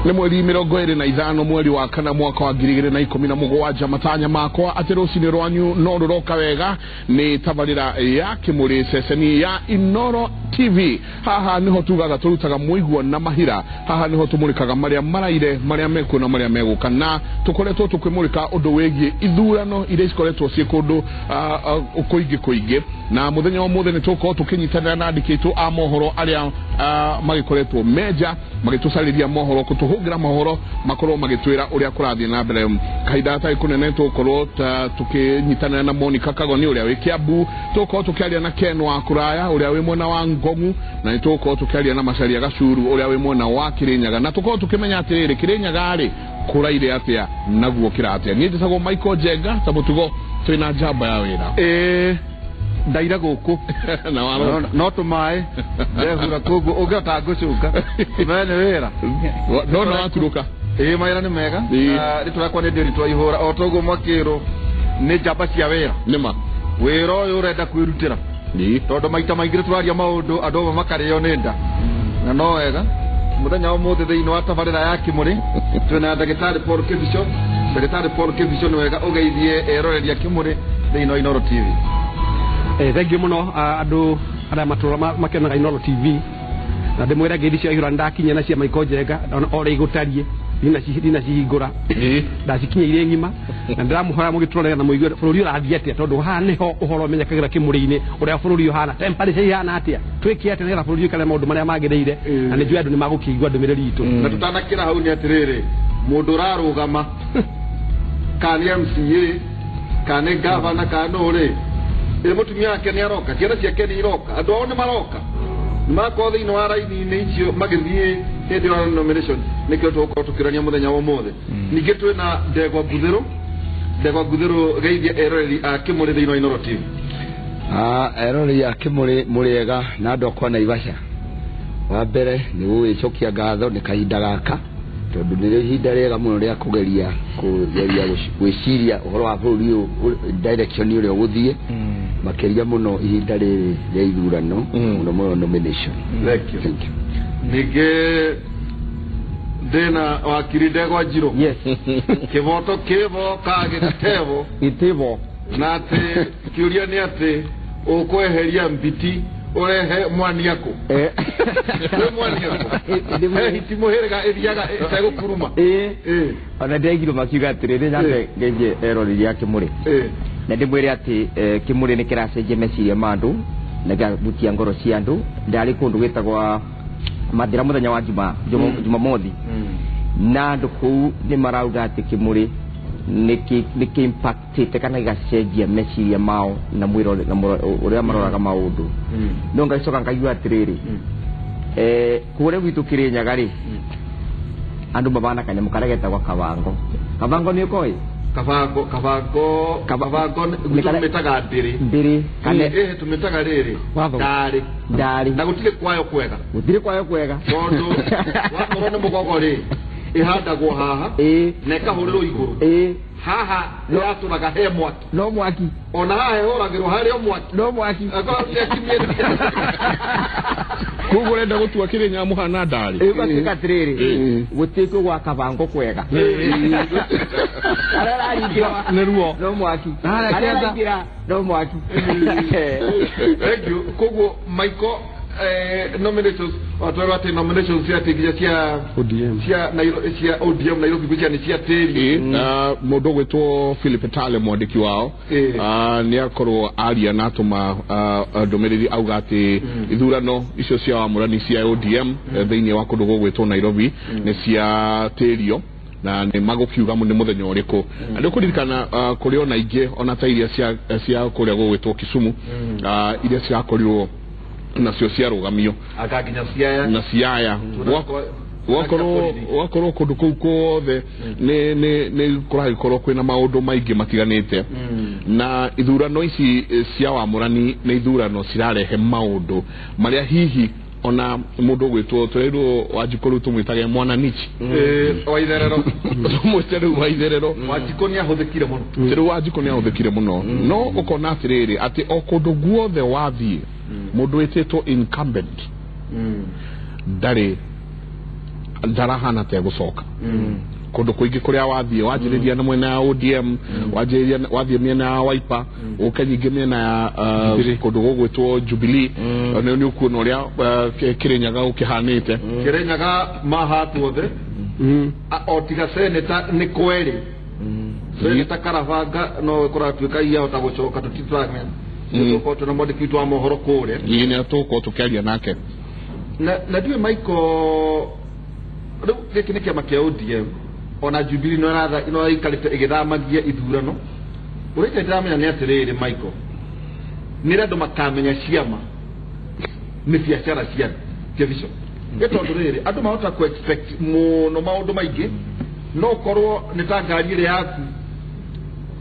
Nĩ mweri 25 mweri wa kana mwaka wa 2017. Matanya makwa atĩ rũcinĩ rwanyu no rũroka wega. Nĩ tabarĩra ya Kĩmũrĩ, ceceni ya Inoro TV. Haha nĩho tugaga tũrutaga mũigua na mahira. Haha nĩho tũmũrĩkaga marĩa maraire, marĩa mekuo na marĩa megũka, na tũkoretwo tũkĩmũrĩka ũndũ wĩgiĩ ithurano iria cikoretwo ciĩ kũndũ kũingĩ kũingĩ. Na mũthenya wa ũmũthĩ nĩ tũgũkorwo tũkĩnyitanĩra na andĩki aitũ a mohoro arĩa magĩkoretwo menja magĩtũcarĩria mohoro, kũtũhũngĩra mohoro, makorwo magĩtwĩra ũrĩa kũrathiĩ na mbere. Kahinda gatarĩ kũnene tũgũkorwo tũkĩnyitanĩra na Monica Kagoni ũrĩa wĩ Kiambu, tũgũkorwo tũkĩaria na Ken wa Kũraya ũrĩa wĩ mwena wa Ngong'u, na nĩ tũgũkorwo tũkĩaria na Macharia Gacuru ũrĩa wĩ mwena wa Kĩrĩnyaga, na tũkorwo tũkĩmenya atĩrĩrĩ, Kĩrĩnyaga rĩ kũraire atĩa naguo kĩra atĩa. Niĩ njĩtagwo Michael Njenga, ta mũtugo twĩna njamba ya wĩra. Ĩĩ, ndaira gũkũ na warora no tũmaĩ ndehura, koguo ũngĩhota ngũcũka mene wĩra. Ndona waturũka. Ĩĩ, mawĩra nĩ mega. Ĩĩ. Rĩtwa rĩakwa nĩ Ndĩritũ Ihũra, o toguo mwakĩrwo nĩ njamba cia wĩra. Nĩma. Wĩra ũyũ ũrenda kwĩrutĩra, tondũ maita maingĩ tũraria maũndũ andũ amwe makarĩo nĩ nda, na no wega mũthenya wa ũmũthĩ thĩinĩ wa tabarĩra ya Kĩmũrĩ twĩna ndagĩtarĩ Paul Kĩbico. Ndagĩtarĩ Paul Kĩbico, nĩ wega ũgeithie eroreria Kĩmũrĩ thĩinĩ wa Inoro TV. Thank you mũno, andũ arĩa matũra makenaga Inoro TV, na ndĩmwĩre ngeithi cia ihũra ndakinya na cia Michael Njenga o ũrĩa igũtariĩ ndinacihingũra, ndacikinya irĩ ng'ima, na ndĩramũhoya mũgĩtũrorera na mũigue bũrũri ũrathiĩ atĩa, tondũ haha nĩho ũhoro ũmenyekagĩra Kĩmũrĩ-inĩ ũrĩa bũrũri ũhana, temperature ihana atĩa, twĩke atĩa nĩgetha bũrũri ũikare maũndũ marĩa magĩrĩire, na nĩ njũĩ andũ nĩ magũkĩigua ndũmĩrĩri itũ. Na tũtanakĩra hau, nĩ atĩrĩrĩ, mũndũ ũrarũgama kana nĩ MCA kana nĩ gavana kana nũ rĩ, ĩ mũtumia wake nĩ aroka, ciana ciake nĩ iroka, andũ ao nĩ maroka, nĩ marakorwo thĩinĩ wa raini-inĩ icio magĩthiĩ hĩndĩ ya nomination? Nĩkĩo tũgũkorwo tũkĩrania mũthenya wa ũmũthĩ. Ningĩ twĩna Ndegwa Nguthĩrũ. Ndegwa Nguthĩrũ, geithia eroreri a Kĩmũrĩ thĩinĩ wa Inoro TV. Eroreri a Kĩmũrĩ, mũrĩega na andũ akwa Naivasha. Wa mbere nĩ gũgĩcokia ngatho nĩ kahinda gaka, tondũ nĩrĩo ihinda rĩega mũno rĩa kũgeria gwĩciria ũhoro wa bũrũri ũyũ, direction ũrĩa ũgũthiĩ, makĩria mũno ihinda rĩrĩ rĩa ithurano, mũno mũno nomination. Thank you. Thank you. Ningĩ ndĩna wakiri Ndegwa Njirũ. Yes. Kĩboto kĩbo ka gĩtebo? Gĩtĩbo. Na atĩ kĩũria nĩ atĩ ũkweheria mbiti ũrehe mwaniakũ? Wĩ mwaniakũ he hiti mũhĩrĩga ĩthiaga ĩtegũkuruma? Ĩĩ. Ĩĩ. Ona ndĩraigirwo makiuga atĩrĩrĩ, nyambe ngeithie eroreri a Kĩmũrĩ na ndĩmwĩre atĩ Kĩmũrĩ nĩ kĩracenjia meciria ma andũ na gĩkagutia ngoro cia andũ. Ndarĩ kũndũ gwĩtagwa Mathĩra mũthenya wa Jumamothi, na andũ kũu nĩ marauga atĩ Kĩmũrĩ nĩ kĩ impactĩte kana gĩgacenjia meciria mao na mwĩrore na ũrĩa maroraga maũndũ. No ngacoka ngaigua atĩrĩrĩ, kũrĩa gwitũ Kĩrĩnyaga rĩ, andũ mabana kanyamũ karĩa getagwo kabango. Kabango nĩ ũkoĩ? Kabango, kabango. Kabango Nĩ tũmĩtaga ndĩrĩ. Ndĩrĩ kane? Ĩhĩ, tũmĩtaga rĩrĩ. Watho. Ndarĩ. Ndarĩ. Na gũtirĩ kwayo kwega. Gũtirĩ kwayo kwega. Tondũ wakorwo nĩ mũgogo rĩ, ĩhandagwo haha na ĩkahũrĩrwo igũrũ. Haha yatũraga he mwaki. No mwaki. Ona haha ĩhũragĩrwo harĩ o mwaki. No mwaki. Akorwo nĩakimĩte. Koguo ũrenda gũtua Kĩrĩnyaga mũhana ndarĩ? Ĩĩ, ũgatuĩka atĩrĩrĩ, gũtirĩ gwa kabango kwega, harĩa ũraringĩra nĩ ruo. No mwaki. Harĩa harĩa kĩanda. ũraingĩra no mwaki. Thank you. Koguo Michael, nominations watwerwo atĩ nominations cia atĩ nginya cia ODM. cia cia ODM Nairobi gwĩcia nĩ cia tĩri. Ĩĩ, na mũndũ ũgwĩtwo Philip Tale, mwandĩki wao, nĩ akorwo aria na atũma ndũmĩrĩri auga atĩ ithurano icio cia wamũrani cia ODM thĩinĩ wa kũndũ gũgwĩtwo Nairobi nĩ ciatĩrio na nĩ magũkiuga nĩ mũthenya ũrĩkũ. Na nĩ ũkũririkana kũrĩ ona ingĩ ona ta iria cia kũrĩa gũgwĩtwo Kisumu, iria cirakorirwo nacio ciarũgamio. Anga nginya Siaya. Na Siaya. Gwakorwo kũndũ kũu kuothe nĩ kũragĩkorwo kwĩna maũndũ maingĩ matiganĩte, na ithurano ici cia wamũrani nĩ ithurano cirarehe maũndũ marĩa hihi ona mũndũ ũgwĩtwo tũreirwo Wanjikũ rĩu tũmwĩtage mwananichi. Wa itherero. Tũmwĩte rĩu wa itherero. Wanjikũ nĩ ahũthĩkire mũno. Rĩu Wanjikũ nĩ ahũthĩkire mũno, no ũkona atĩrĩrĩ atĩ o kũndũ guothe wathiĩ, mũndũ wĩtĩtwo incumbent ndarĩ. Ndarahana te gucoka kundu kuingi kuria wathie wanjiriria na mwena ya ODM, wanjiriria wathie miena ya Wiper, uke nyingi miena ya kundu gugwitwo Jubilee, ni ukuona uria Kirinyaga gukihanite. Kirinyaga mahatwo the o tiga senator ni kweri senator Karabanga no kuratuika iyahota gucoka tutitramenya tukorwo na mwandĩki witũ wa mohoro kũrĩa ĩĩ nĩ tũgũkorwo tũkĩaria nake. Na ndiũĩ Michael, rĩu gĩkĩ nĩ kĩama kĩa ODM ona Jubilee no ĩraikarĩte ĩgĩthamagia ithurano. Ũrĩa ndĩramenya nĩ atĩrĩrĩ Michael, nĩ andũ makamenya ciama nĩ biacara cia vision. Nĩ tondũ rĩrĩ andũ mahota ku expect mũno maũndũ maingĩ, no korwo nĩ ta ngari ĩrĩa yaku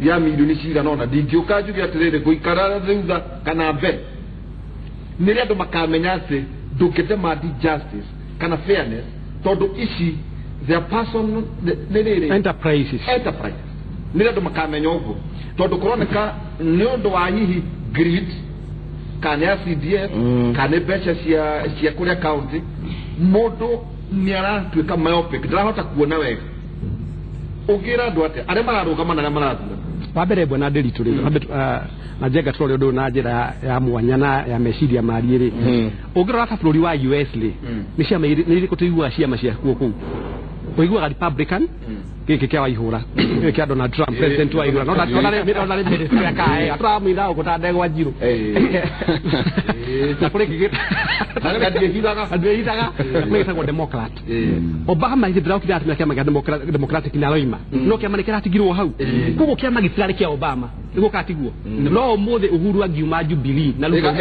ya milioni cigana ũna, ndingĩũka njuge atĩrĩrĩ ngũikara thutha kana mbere. Nĩ rĩ andũ makamenya atĩ ndũngĩ demand justice kana fairness, tondũ ici their person nĩ rĩrĩ enterprises nĩ rĩ andũ makamenya ũguo, tondũ kũroneka nĩ ũndũ wa hihi greed kana ya CDF kana mbeca cia kũrĩa county, mũndũ nĩ aratuĩka myopic, ndarahota kuona wega. Ũngĩra andũ atĩa arĩa mararũgama na arĩa marathura? Wa mbere bwana Ndiritu rĩ, na Njenga tũrore ũndũ na njĩra ya mwanya na ya meciria marie rĩ, ũngĩrora ta bũrũri wa US rĩ, nĩ ciama nĩ irĩkũ tũiguaga ciama ciakuo kũu? Ũiguaga Republican gĩkĩ kĩa Waihũra, gĩkĩ kĩa Donald Trump president wa Waihũra, no na rĩ kae atũramũira ũguo ta ndegwa njirũ na kũrĩ kĩngĩ ndiĩhithaga kũrĩ gĩtagwo Democrat. Obama hĩndĩ ndĩraukire atumia kĩama kĩa Democratic nĩ aroima, no kĩama nĩ kĩratigirwo hau, koguo kĩama gĩtirarĩ kĩa Obama nĩguo katigwo. No ũmũthĩ Uhuru angiuma Jubilee na Ruto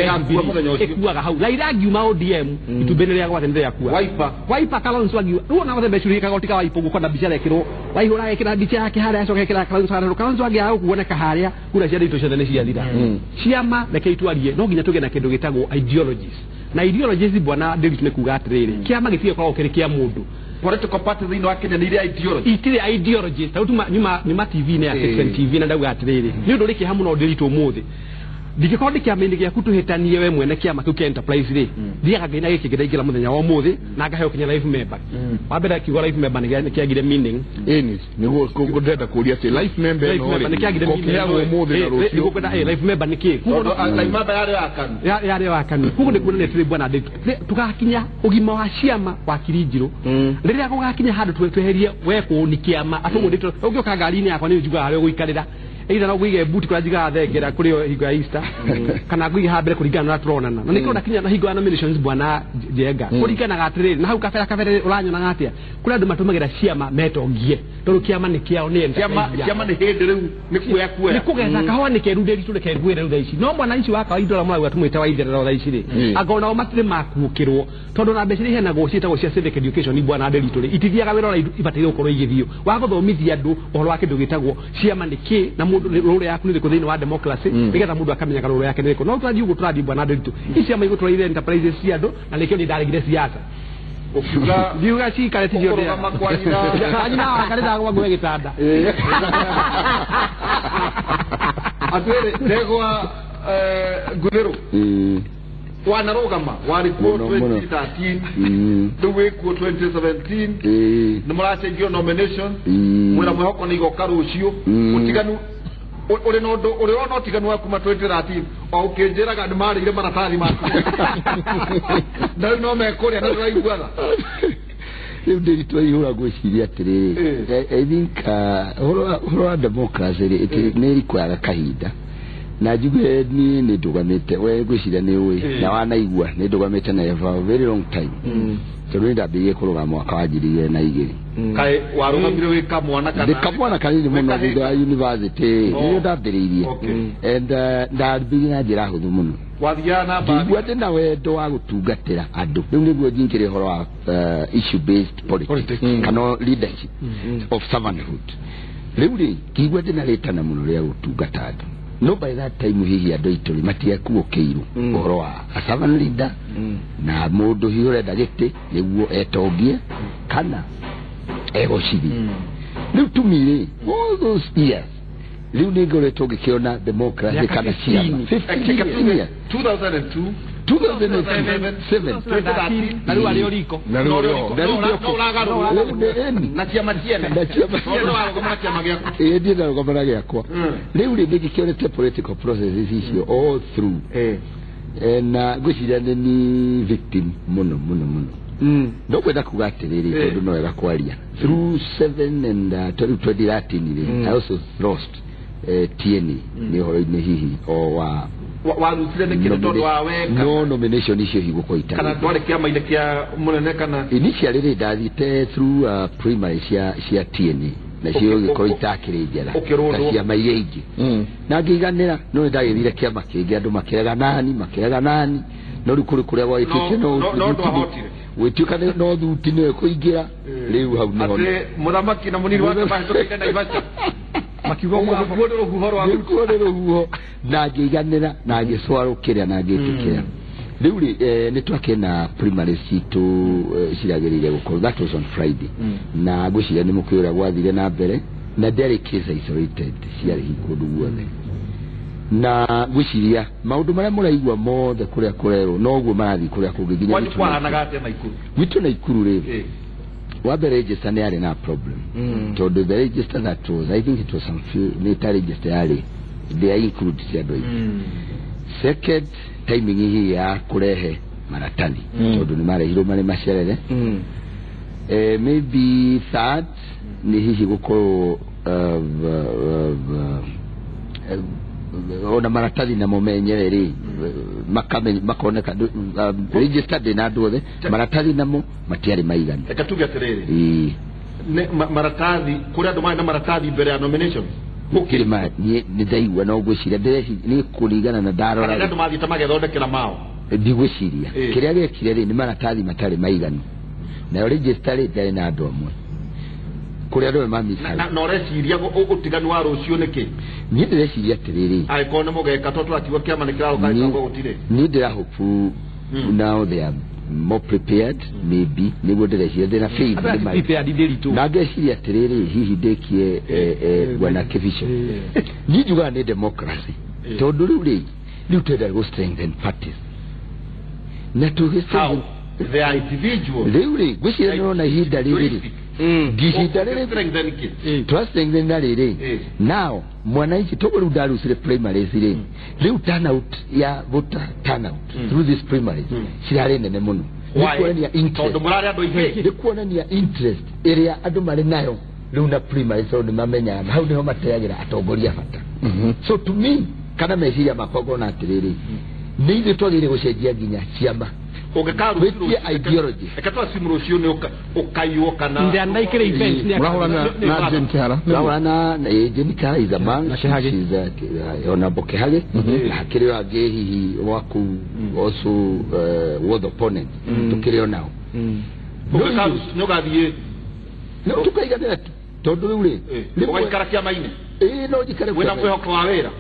ĩkuaga hau, Raila angiuma ODM itumbĩ nĩ rĩagwate nĩ rĩakua, Wiper Kalonzo angiuma rĩu ona othe mecurĩrie kagoti ka Wiper ũguo na mbica rekĩrwo Waihũra ekĩra mbica yake harĩa acoka ekĩra Kalonzo harĩa, Kalonzo angĩaga gũkuoneka harĩa kura cia Ndiritu ciothe nĩ ciathira. Ciama reke itwarie, no nginya tũgĩe na kĩndũ gĩtagwo ideologies, na ideologies bwana Ndiritu nĩ kuga atĩrĩrĩ, kĩama gĩtige gũkorwo kĩrĩ kĩa mũndũ. Political party thĩinĩ wa Kenya nĩ irĩ ideology, itirĩ ideologies. Ta rĩu nyuma TV-inĩ ya Citizen TV na ndauga atĩrĩrĩ, nĩ ũndũ ũrĩ kĩeha mũno Ndiritu ũmũthĩ ndingĩkorwo ndĩ kĩama-inĩ gĩaku tũhĩtanie we mwene kĩama kĩu kĩa enterprise rĩ, thiaga ngĩina gĩkĩ ngĩndaingĩra mũthenya wa ũmũthĩ na ngaheo kinya life member. Wa mbere kiugo life member nĩ kĩagire meaning. Ĩni nĩguo ndĩrenda kũria atĩ life member ĩno rĩ, nĩ kĩagire meaning ũmũthĩ na rũciũ. Nĩguo kwenda life member nĩ kĩ? Life member yarĩ ya KANU, yarĩ ya KANU. Koguo nĩ kuonania atĩrĩ bwana Ndiritu, tũgakinya ũgima wa ciama wa Kirinjirũ rĩrĩa gũgakinya handũ tweherie we kũũni kĩama atũguo Ndiritu ũngĩũka ngari-inĩ yakwa nĩ njugaga harĩa ũgũikarĩra, either no ngũige buti kũrĩa njigaga thengera kũrĩ hingo ya Easter kana ngũige haha mbere kũringana na ũrĩa tũronana, na nĩkĩo ndakinya na hingo ya nominations bwana Njenga kũringanaga atĩrĩrĩ, na hau kabere ũranyonaga atĩa, kũrĩ andũ matũmagĩra ciama metongie tondũ kĩama nĩ kĩao, nĩ ciama nĩ hĩndĩ rĩu nĩ kuoya kuoya nĩ kũgetha kahũa nĩ keru Ndiritu reke ngwĩre rĩu thaa ici, no mwananchi wa kawaida ũrĩa mũrauga tũmwĩte wa itherero thaa ici rĩ, anga onao matirĩ makuũkĩrwo tondũ na mbeca iria iheanagwo ciĩtagwo cia civic education bwana Ndiritu rĩ, itithiaga wĩra ũrĩa ibataire gũkorwo igĩthiĩ wa gũthomithia andũ ũhoro wa kĩndũ gĩtagwo ciama nĩ kĩ na mũndũ rũrũ yaku nĩ rĩkũ thĩinĩ wa democracy, nĩgetha mũndũ akamenyaga rũrũ yake nĩ rĩkũ. No tũrathiĩ ũguo tũrathiĩ bwana Ndiritu, ici ciama igũtwarire enterprises cia andũ na nĩkĩo niĩ ndaregire siasa. Ũkiuga ngiuga cikare ti ciothe kwa nyina wa kanitha gwa ngwe gĩtanda atĩrĩrĩ ndegwa ngũthĩrũ wanarũgama warĩ kuo 2013 rĩu wĩ kuo 2017 nĩ mũracenjio nomination mwĩna mwĩhoko nĩ igoka rũciũ, ũtiganu ũrĩ na ũndũ ũrĩ wona ũtiganu wa kuma 2013 o ũkĩnjĩraga nĩ marĩire maratathi maku na rĩu no mekũrĩa na ndũraiguaga. Rĩu Ndiritu Waihũra ngwĩciria atĩrĩrĩ, I think ũhoro wa democracy rĩ nĩ ĩrikwaga kahinda, na njuge niĩ nĩ ndũgamĩte, we ngwĩciria nĩ ũĩ na wanaigua nĩ ndũgamĩte na for a very long time, tondũ nĩ ndambĩrĩirie kũrũgama mwaka wa 2002. Kaĩ warũgamire wĩ kamwana kana? Ndĩ kamwana kanini mũno thutha wa university nĩrĩo ndambĩrĩirie, and ndambĩrĩirie na njĩra hũthũ mũno. Wathiaga na mbathi? Ngĩigua ndĩ na wendo wa gũtungatĩra andũ, rĩu nĩguo njingĩre ũhoro wa issue based politics kana leadership of servanthood. Rĩu rĩ ngĩigua ndĩ na rĩtana mũno rĩa gũtungata andũ, no by that time hihi andũ aitũ rĩ matiakuũkĩirwo ũhoro wa a servant leader na mũndũ hihi ũrenda gĩtĩ nĩguo etongie kana egocithie. Rĩu to me rĩ, all those years rĩu nĩ ngoretwo ngĩkĩona democracy kana ciama 15 years 2002 2007 na rĩu arĩ o riko Na rĩu arĩ o. Na rĩu nĩ ĩni. Na ciama ciene. Na ciama ciene. No ũrarũgama na kĩama gĩaku. Ĩĩ ndiĩ ndarũgama na gĩakwa. Rĩu rĩ nĩngĩkĩonete political processes icio all through. Na ngwĩciria nĩ ni victim mũno mũno mũno. No kwenda kuga atĩrĩrĩ tondũ no wega kwaria. Through 7 and 2013 rĩ, I also lost TNA nĩ ũhoro-inĩ hihi o wa Warutire nĩkĩ nĩ tondũ wa we kana no nomination icio higũkorwo itarĩ. Kana ndwarĩ kĩama-inĩ kĩa mũnene kana initially rĩ ndathiĩte through primary cia TNA na cio gĩkorwo itakĩrĩ njega Ũkĩrũndwo. ta ciama iria ingĩ na ngĩiganĩra no nĩndagĩthire kĩama kĩngĩ andũ makĩrega nani no rĩu kũrĩ kũrĩa gwagĩtuĩkire No- no ndwahotire. gwĩtuĩka no thuti nĩwe kũingĩra rĩu hau nĩho atĩ mũthamaki na mũnini wake mahĩtũkĩire Naivasha makiuga ũguo nĩ rũhuho rwa nĩkuo nĩ rũhuho na ngĩiganĩra na ngĩcwarũkĩra na ngĩtĩkĩra rĩu rĩ nĩ twakĩna primary citũ ciragĩrĩire gũkorwo that was on Friday na ngwĩciria nĩ mũkĩũĩ ũrĩa gwathire na mbere na ndĩarĩ case isolated ciarĩ kũndũ guothe na ngwĩciria maũndũ marĩa mũraigua mothe kũrĩa kũrerwo noguo marathiĩ kũrĩa kũngĩ nginya kwanyu gwitũ kwahanaga atĩa Naikuru? Gwitũ Naikuru rĩ wa mbere register nĩ yarĩ na problem tondũ the register that was I think it was some few nĩ ta register yarĩ they include cia andũ aingĩ. Second timing hihi ya kũrehe maratathi tondũ nĩ marehirwo marĩ macerere. Maybe third nĩ hihi gũkorwo ona maratathi namo menyewe rĩ makoneka register ndĩ na andũ othe maratathi namo matiarĩ maiganu. Reke tuge atĩrĩrĩ Ĩĩ. Maratathi kũrĩ andũ marĩ na maratathi mbere ya nomination Gũkĩrĩ ma niĩ nĩ ndaigua no ngwĩciria ndĩreciria nĩ kũringana na ndarora kana andũ mathiĩte magethondekera mao ndigwĩciria kĩrĩa gĩekire rĩ nĩ maratathi matarĩ maiganu nayo register rĩ ndĩarĩ na andũ amwe kũrĩa andũ mamicaga. Na ũreciria ũtiganu wa rũciũ nĩkĩ? Niĩ ndĩreciria atĩrĩrĩ angĩkorwo nĩ mũgeka tondũ tũrakiuga kĩama nĩ kĩrarũka gĩkauga gũtirĩ. Niĩ ndĩrahopu now they are more prepared maybe nĩguo ndĩreciria ndĩna faith nĩ marĩ. Prepared ndĩritũ. Na ngeciria atĩrĩrĩ hihi ndĩkie bwana Kĩbico niĩ njugaga nĩ democracy tondũ rĩu rĩ rĩu twenda gũ strengthen parties na tũgĩ How? They are individuals. Rĩu rĩ ngwĩciria nĩrona ihinda rĩrĩ rĩ ihinda rĩrĩ Strengthen kĩ? twa strengthen na rĩrĩ now mwananchi toguo rĩu ndarucire primaries rĩ rĩu turnout ya voter turnout through these primaries cirarĩ nene mũno. Nĩ kuonania interest Tondũ mũrarĩ andũ aingĩ. Nĩ kuonania interest ĩrĩa andũ marĩ nayo rĩu na primaries tondũ nĩmamenyaga hau nĩho mateagĩra atongoria bata. So to me kana meciria makwa ngona atĩrĩrĩ nĩ ithuĩ twagĩrĩire gũcenjia nginya ciama Ũngĩkarutĩrwo ideology. Reke twasimu rũciũ nĩ ũkaiywo kana Ndanaikĩra event nĩ Mũrahũra na Jane Kĩhara. Mũrahũra na Jane Kĩhara is a man. Na Kĩhagĩ. She's ona Kĩhagĩ. Na hakĩrĩ o angĩ hihi waku also world opponent tũkĩrĩ o nao. Nĩ ũgathiĩ No tũkaiganĩra tu tondũ rĩu rĩ ũgaikara kĩama-inĩ. Ĩĩ no njikare wĩna mwĩhoko wa wĩra.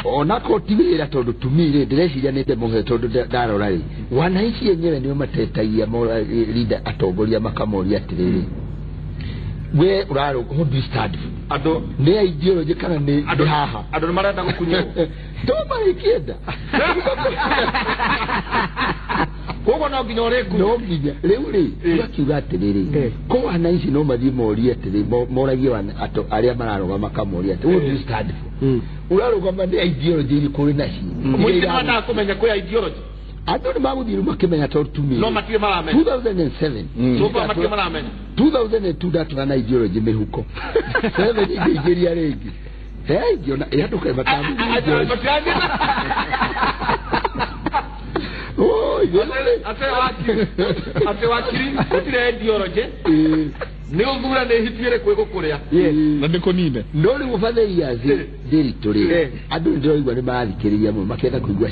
Onako ti wĩra tondũ tumi rĩ ndĩreciria nĩ ndemũhe tondũ ndarora rĩ wananchi enyewe nĩo matetagia leader atongoria makamoria atĩrĩrĩ we ũrarũga who do you stand for? Andũ nĩ ideology kana nĩ haha andũ nĩ marenda gũkunywo to marĩkĩenda koguo no nginya ũrĩkunywo no nginya rĩu rĩ tũgakiuga atĩrĩrĩ ko wananchi no mathiĩ morie atĩrĩ moragie arĩa mararũga makamoria atĩ who do you stand for? Ũrarũgama nĩ ideology irĩkũ ũrĩ nacio? Mũingĩ nĩwendaga kũmenya kwĩ ideology. Andũ nĩ magũthiĩ rĩu makĩmenya tondũ tumire no matirĩ maramenya 2007 so matirĩ maramenya 2002 ndatwara na ideology mĩhuko 7 ingĩingĩria rĩngĩ ngĩona andũ kaĩ atĩ wakiri gũtirĩ ideology nĩ ũthure nĩ hiti ĩrĩkũ ĩgũkũrĩa na nĩ kũnine no rĩu over the years ndĩritũ rĩ andũ nĩ ndĩraigua nĩ marathikĩrĩria mũno makĩenda kũigua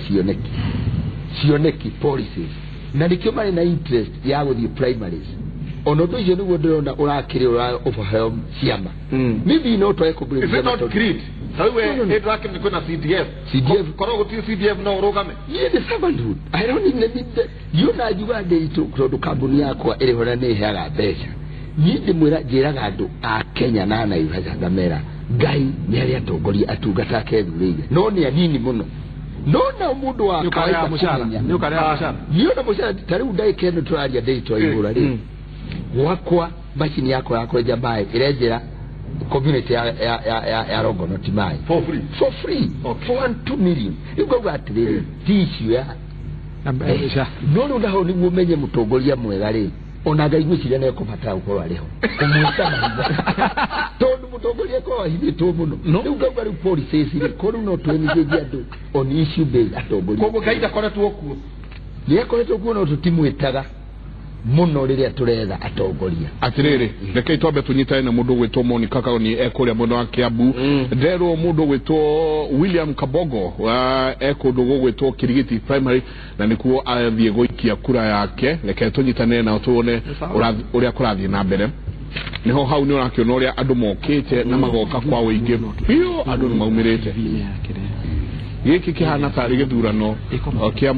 cioneki policies na nĩkĩo marĩ na interest ya gũthiĩ primaries ona ũndũ ũcio nĩguo ndĩrona ũrakĩrĩ ũra overwhelm ciama maybe no twage kũ Is it not greed? Rĩu we hĩndĩ ũrakĩmenya kwĩna CDF korwo gũtirĩ CDF no ũrũgame. Niĩ nĩ servanthood I don't even need the you na njuga ndĩritũ tondũ kambuni yakwa ĩrĩ ho na nĩ ĩheaga mbeca niĩ ndĩmwĩra njĩraga andũ a Kenya na Naivasha ngamera Ngai nĩ arĩa atongoria atungata ake ethurĩire no nĩ anini mũno No na mundu wa kawaida mushara ni ukareha mushara niyo na mushara tariu ndaike no turaria ndeitwa igura ri gwakwa machini yako ya kwenja mai irenjera community ya Longonot mai for free, for free. Okay. For 2 million yugo atiriri ti issue ya no no naho niguo menye mutongoria mwega ri ona ngai gwiciria ne kubatara gukorwo ari ho kumwita mahiga tondu mutongoria ko ahithitwo muno riu ngauga riu policies ri koru no twenigeria andu on issue based atongoria koguo ngai ndakoretwo kuo ni akoretwo kuo no tutimwitaga muno riria turetha atongoria atiriri reke twambe tunyitane na mundu gwitwo Monica Kagoni ekuria mwena wa Kiambu nderwo mundu gwitwo William Kabogo ekundu gugwitwo Kirigiti Primary na nikuo athie guikia kura yake reke tunyitane na tuone uria kurathie na mbere niho hau ni urakiona uria andu mokite na magoka kwa uingi biu andu ni maumirite giki kihana tari githurano kia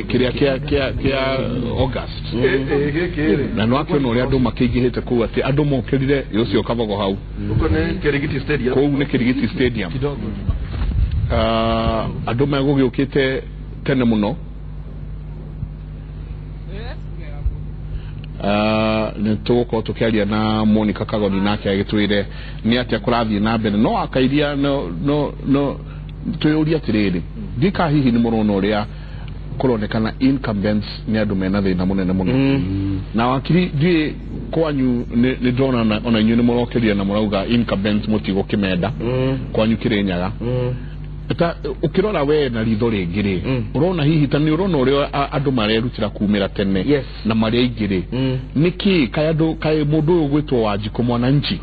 kia kia kia August na no akiona uria andu makiingihite kuu ati andu mokirire ucio Kabogo hau uko ni Kirigiti Stadium kuu ni Kirigiti Stadium andu megugiukite tene muno ni tugukorwo tukiaria na Monica Kagoni nake agitwire ni atia kurathie na mbere no akairia no no no tuyuria atiriri ndika hihi ni murona uria kuronekana incumbents ni andu mena thina munene muno na wakiri ndi kwanyu ni ndona ona inyu ni murokeria na murauga incumbents mutigukimenda kwanyu Kirinyaga ta ukirora we na ritho ringi ri urona hihi ta ni urona uria andu marerutira kumira tene na maria ingi ri niki kaya andu kai mundu uyu gwitwo Wanjikũ Mwananchi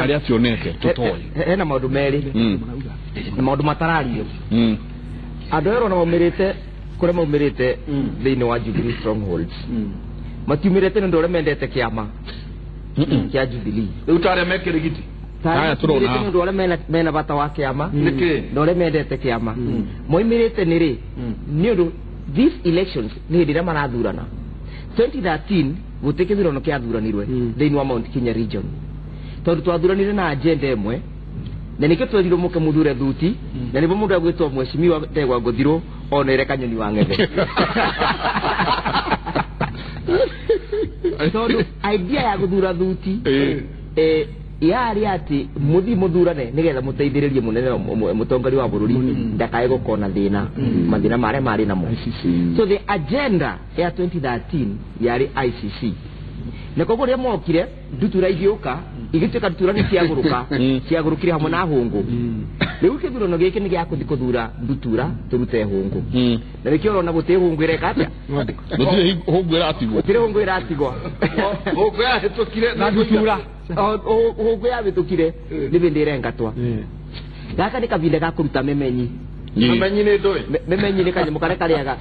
aria tionete tutoi hena maundu meri na maundu matarario andu ero na maumirite kuria maumirite thiini wa Jubilee strongholds matiumirite ni undu uria mendete kiama kia Jubilee riu taria me Kirigiti haya turona ni undu uria mena bata wa kiama niki na uria mendete kiama moimirite ni ri ni undu these elections ni hindi iria marathurana 2013 guti kithurano kiathuranirwe thiini wa Mount Kenya region tondu twathuranire na agenda imwe na nikio twerirwo muke muthure thuti na nibwo mundu agwitwo mheshimiwa Ndegwa Nguthirwo onere kanyoni wa ng'ethe tondu idea ya guthura thuti yari ati muthi muthurane nigetha muteithiririe munene mutongoria wa bururi ndakae gukona thina mathina maria mari namo. So the agenda ya 2013 yari ICC na koguo ria mokire ndutura igioka igituika ndutura ni ciaguruka ciagurukire hamwe na hungu riu kithurano giki ni gia kuthi kuthura ndutura turute hungu na nikio urona guti hungu ireka atia gutiri hungu iratigwo gutiri hungu iratigwo hungu yahitukire na ndutura hungu yahitukire ni bindi irengatwa gaka ni kavinda ga kuruta memenyi memenyi ni ndui memenyi ni kanyamu karia kariaga